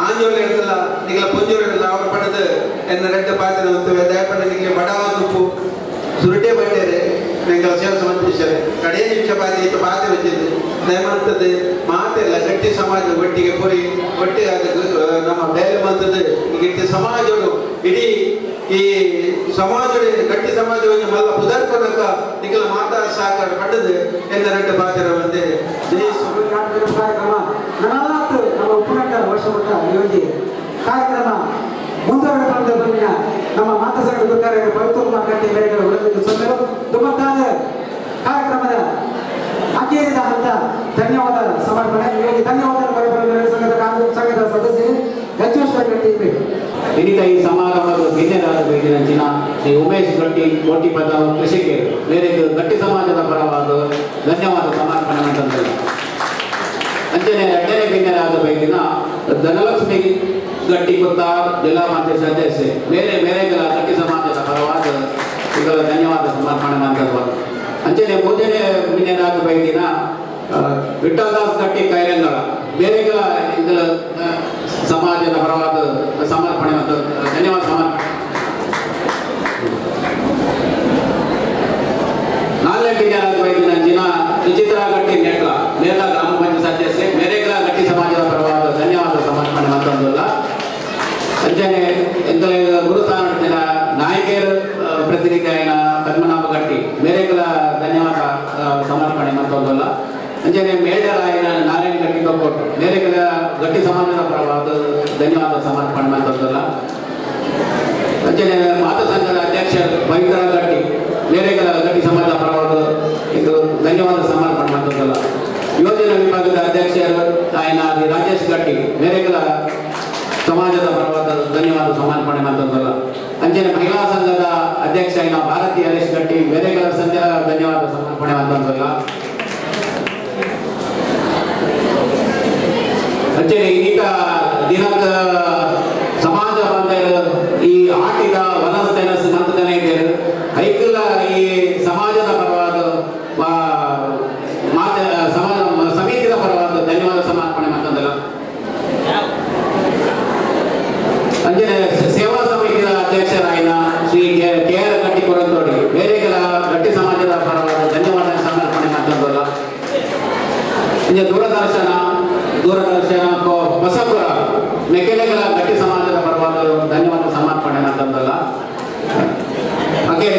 ಆಂಜೋಳು ಇರ್ತಲ್ಲ ನಿಗಲ ಪೊಂಜೋಳು ಇರಲ್ಲ ಅವರ ಪಡೆದು ಎನ್ನ ರೆಡ್ಡ ಪಾತ್ರ ದಯಪಡ ನಿಮಗೆ ಬಡವ ಸುರುಟೆ ಬಂಡೇರೆ ನಿಂಗೆ ಸೇವೆ ಸಮರ್ಪಿಸ್ತಾರೆ ಕಡೆ ನಿಮಿಷ ಬಾರಿ ಇತ್ತು ಪಾತ್ರೆ వచ్చిಂది ದಯಮಾಡ್ತದೆ ಮಾತೆಲ್ಲ ಗಟ್ಟಿ ಸಮಾಜ ಒಟ್ಟಿಗೆ ಪುರಿ ಒಟ್ಟಿಗೆ ಅದು ನಮ್ಮ ಬೇರೆ ಮಂತದ್ದು ಗಟ್ಟಿ ಸಮಾಜಗಳು ಇಡೀ ಈ ಸಮಾಜ ಗಟ್ಟಿ ಸಮಾಜವನ್ನು ಮಲ್ಲ ಪುದರ್ಕೊನಕ ನಿಗಲ ಮಾತಾ ಸಹಕಾರ ಪಡೆದು ಎನ್ನ ರೆಡ್ಡ ಪಾತ್ರ ಬಂದೆ ಕಾರ್ಯಕ್ರಮ ನಲವತ್ತು ನಮ್ಮ ಉಪನಗರ ವರ್ಷ ಮಟ್ಟ ಈ ಒಂದು ಕಾರ್ಯಕ್ರಮ ಮುಂದುವರೆದ ಬಂದಿನ ನಮ್ಮ ಮಾತಾ ಸಂಘದ ಗುರುಕಾರ್ಯ ಪವಿತ್ರ ಕಟ್ಟಿ ಬೇರೆ ಉಳಿದ ತುಂಬಾ ಕಾರ್ಯಕ್ರಮದ ಅಖೇರಿದ ಹಂತ ಧನ್ಯವಾದ ಸಮರ್ಪಣೆ. ಇವರಿಗೆ ಧನ್ಯವಾದ ಸಂಘದ ಸಂಘದ ಸದಸ್ಯರು ಗಜ್ಜೇಶ್ವರ ಗಟ್ಟಿ ಬೇಕು. ಇನ್ನಿತ ಈ ಸಮಾರಂಭದ ಬಿನ್ನೆದಾದ ಬೇಗಿನ ಶ್ರೀ ಉಮೇಶ್ ಗಟ್ಟಿ ಕೋಟಿಪದ ಕೃಷಿಕರು ಬೇರೆ ಗಟ್ಟಿ ಸಮಾಜದ ಪರವಾದ ಧನ್ಯವಾದ ಸಮರ್ಪಣೆ ಅಂತಂದ್ರೆ ಅಂಚನೆ ಎರಡನೇ ಬಿನ್ನೆದಾದ ಬೇಗಿನ ಧನಲಕ್ಷ್ಮಿ ಗಟ್ಟಿ ಕೊತ್ತಾರ್ ಜಿಲ್ಲಾ ಪಂಚಾಯತ್ ಸದಸ್ಯೆ ಬೇರೆ ಬೇರೆಗಳ ಗಟ್ಟಿ ಸಮಾಜದ ಪರವಾದ ಈಗ ಧನ್ಯವಾದ ಸಮರ್ಪಣೆ ಅಂತಂದ್ರೆ ಅಂಚನೆ ಮೂರನೇ ಬಿನ್ನೆದಾದ ಬೇಗಿನ ವಿಠಲದಾಸ್ ಗಟ್ಟಿ ಕೈರಂಗಳ ಬೇರೆಗಳ ಇದರ ಸಮಾಜದ ಪರವಾದ ಸಮರ್ಪಣೆ ಮತ್ತು ಧನ್ಯವಾದ ಸಮರ್ಪಣೆ. ನಾಲ್ಕನೇ ಬಿನ್ನೆದಾದ ಬೇಗಿನ ಜಿನ ವಿಚಿತ್ರ ಗಟ್ಟಿ ನೆಟ್ಲ ನೇರ್ಲ ಗ್ರಾಮ ಪಂಚಾಯತ್ ಸದಸ್ಯೆ ಮೇರೆಗಳ ಗಟ್ಟಿ ಸಮಾಜದ ಪರವಾದ ಧನ್ಯವಾದ ಸಮರ್ಪಣೆ ಮತ್ತೊಂದಲ್ಲ. ಅಂಚನೆ ಎಂತಲೇ ಗುರುಸ್ಥಾನ ನಾಯಕರ ಪ್ರತಿನಿಧಿ ಆಯ್ನ ಪದ್ಮನಾಭ ಗಟ್ಟಿ ಮೇರೆಗಳ ಧನ್ಯವಾದ ಸಮರ್ಪಣೆ ಮತ್ತೊಂದಲ್ಲ. ಅಂಚನೆ ಮೇಡರಾಯನ ನಾರಾಯಣ ಗಟ್ಟಿ ಕೊಟ್ಟು ಮೇರೆಗಳ ಗಟ್ಟಿ ಸಮಾಜದ ಪರವಾದ ಧನ್ಯವಾದ ಸಮರ್ಪಣೆ ಮತ್ತೊಂದಲ್ಲ. ಅಂಚನೆ ಮಾತಾ ಸಂಘದ ಅಧ್ಯಕ್ಷ ಪವಿತ್ರ ಗಟ್ಟಿ ಮೇರೆಗಳ ಗಟ್ಟಿ ಸಮಾಜದ ಪರವಾದ ಇದು ಧನ್ಯವಾದ ಸಮರ್ಪಣೆ ಮತ್ತೊಂದಲ್ಲ. ಯೋಜನಾ ವಿಭಾಗದ ಅಧ್ಯಕ್ಷರು ಆಯ್ನ ರಾಜೇಶ್ ಗಟ್ಟಿ ಮೇರೆಗಳ ಸಮಾಜದ ಪರವಾದ ಧನ್ಯವಾದ ಸಮರ್ಪಣೆ ಮತ್ತೊಂದಲ್ಲ. ಅಂಚನೆ ಮಹಿಳಾ ಸಂಘದ ಅಧ್ಯಕ್ಷ ಆಯ್ನ ಭಾರತಿ ಹರೀಶ್ ಗಟ್ಟಿ ಮೇರೆಗಳ ಸಂಘ ಧನ್ಯವಾದ ಸಮರ್ಪಣೆ ಮತ್ತೊಂದಲ್ಲ. ಅಂಚನೆ ಇನ್ನಿತ ದಿನದ ಸಮಾಜ ಬಂದ ಈ ಆಟಿದ ವನಸ್ಥೆನಸ್ ಮಂತದನ ಇದ್ದೇವೆ ಐಕಲ ಈ ಸಮಾಜದ ಪರವಾದ ಮಾತ ಸಮಾಜ ಸಮಿತಿಯ ಪರವಾದ ಧನ್ಯವಾದ ಸಮರ್ಪಣೆ ಮತ್ತೊಂದಲ್ಲ. ಅಂಚನೆ ಸೇವಾ ಸಮಿತಿಯ ಅಧ್ಯಕ್ಷರಾಯಿನ ಶ್ರೀ ಕೆ ಆರ್ ಗಟ್ಟಿ ಕೊರಂತೋಡಿ ಬೇರೆಗಳ ಗಟ್ಟಿ ಸಮಾಜದ ಪರವಾದ ಧನ್ಯವಾದ ಸಮರ್ಪಣೆ ಮತ್ತೊಂದಲ್ಲ. ಅಂಚೆ ದೂರದರ್ಶನ ಬಸಪುರ ಮೆಕೆಲೆಗಳ ಗಟ್ಟಿ ಸಮಾಜದ ಪರವಾದ ಧನ್ಯವಾದ ಸಮರ್ಪಣೆ ಅಂತಂದಲ್ಲ. ಅದೇ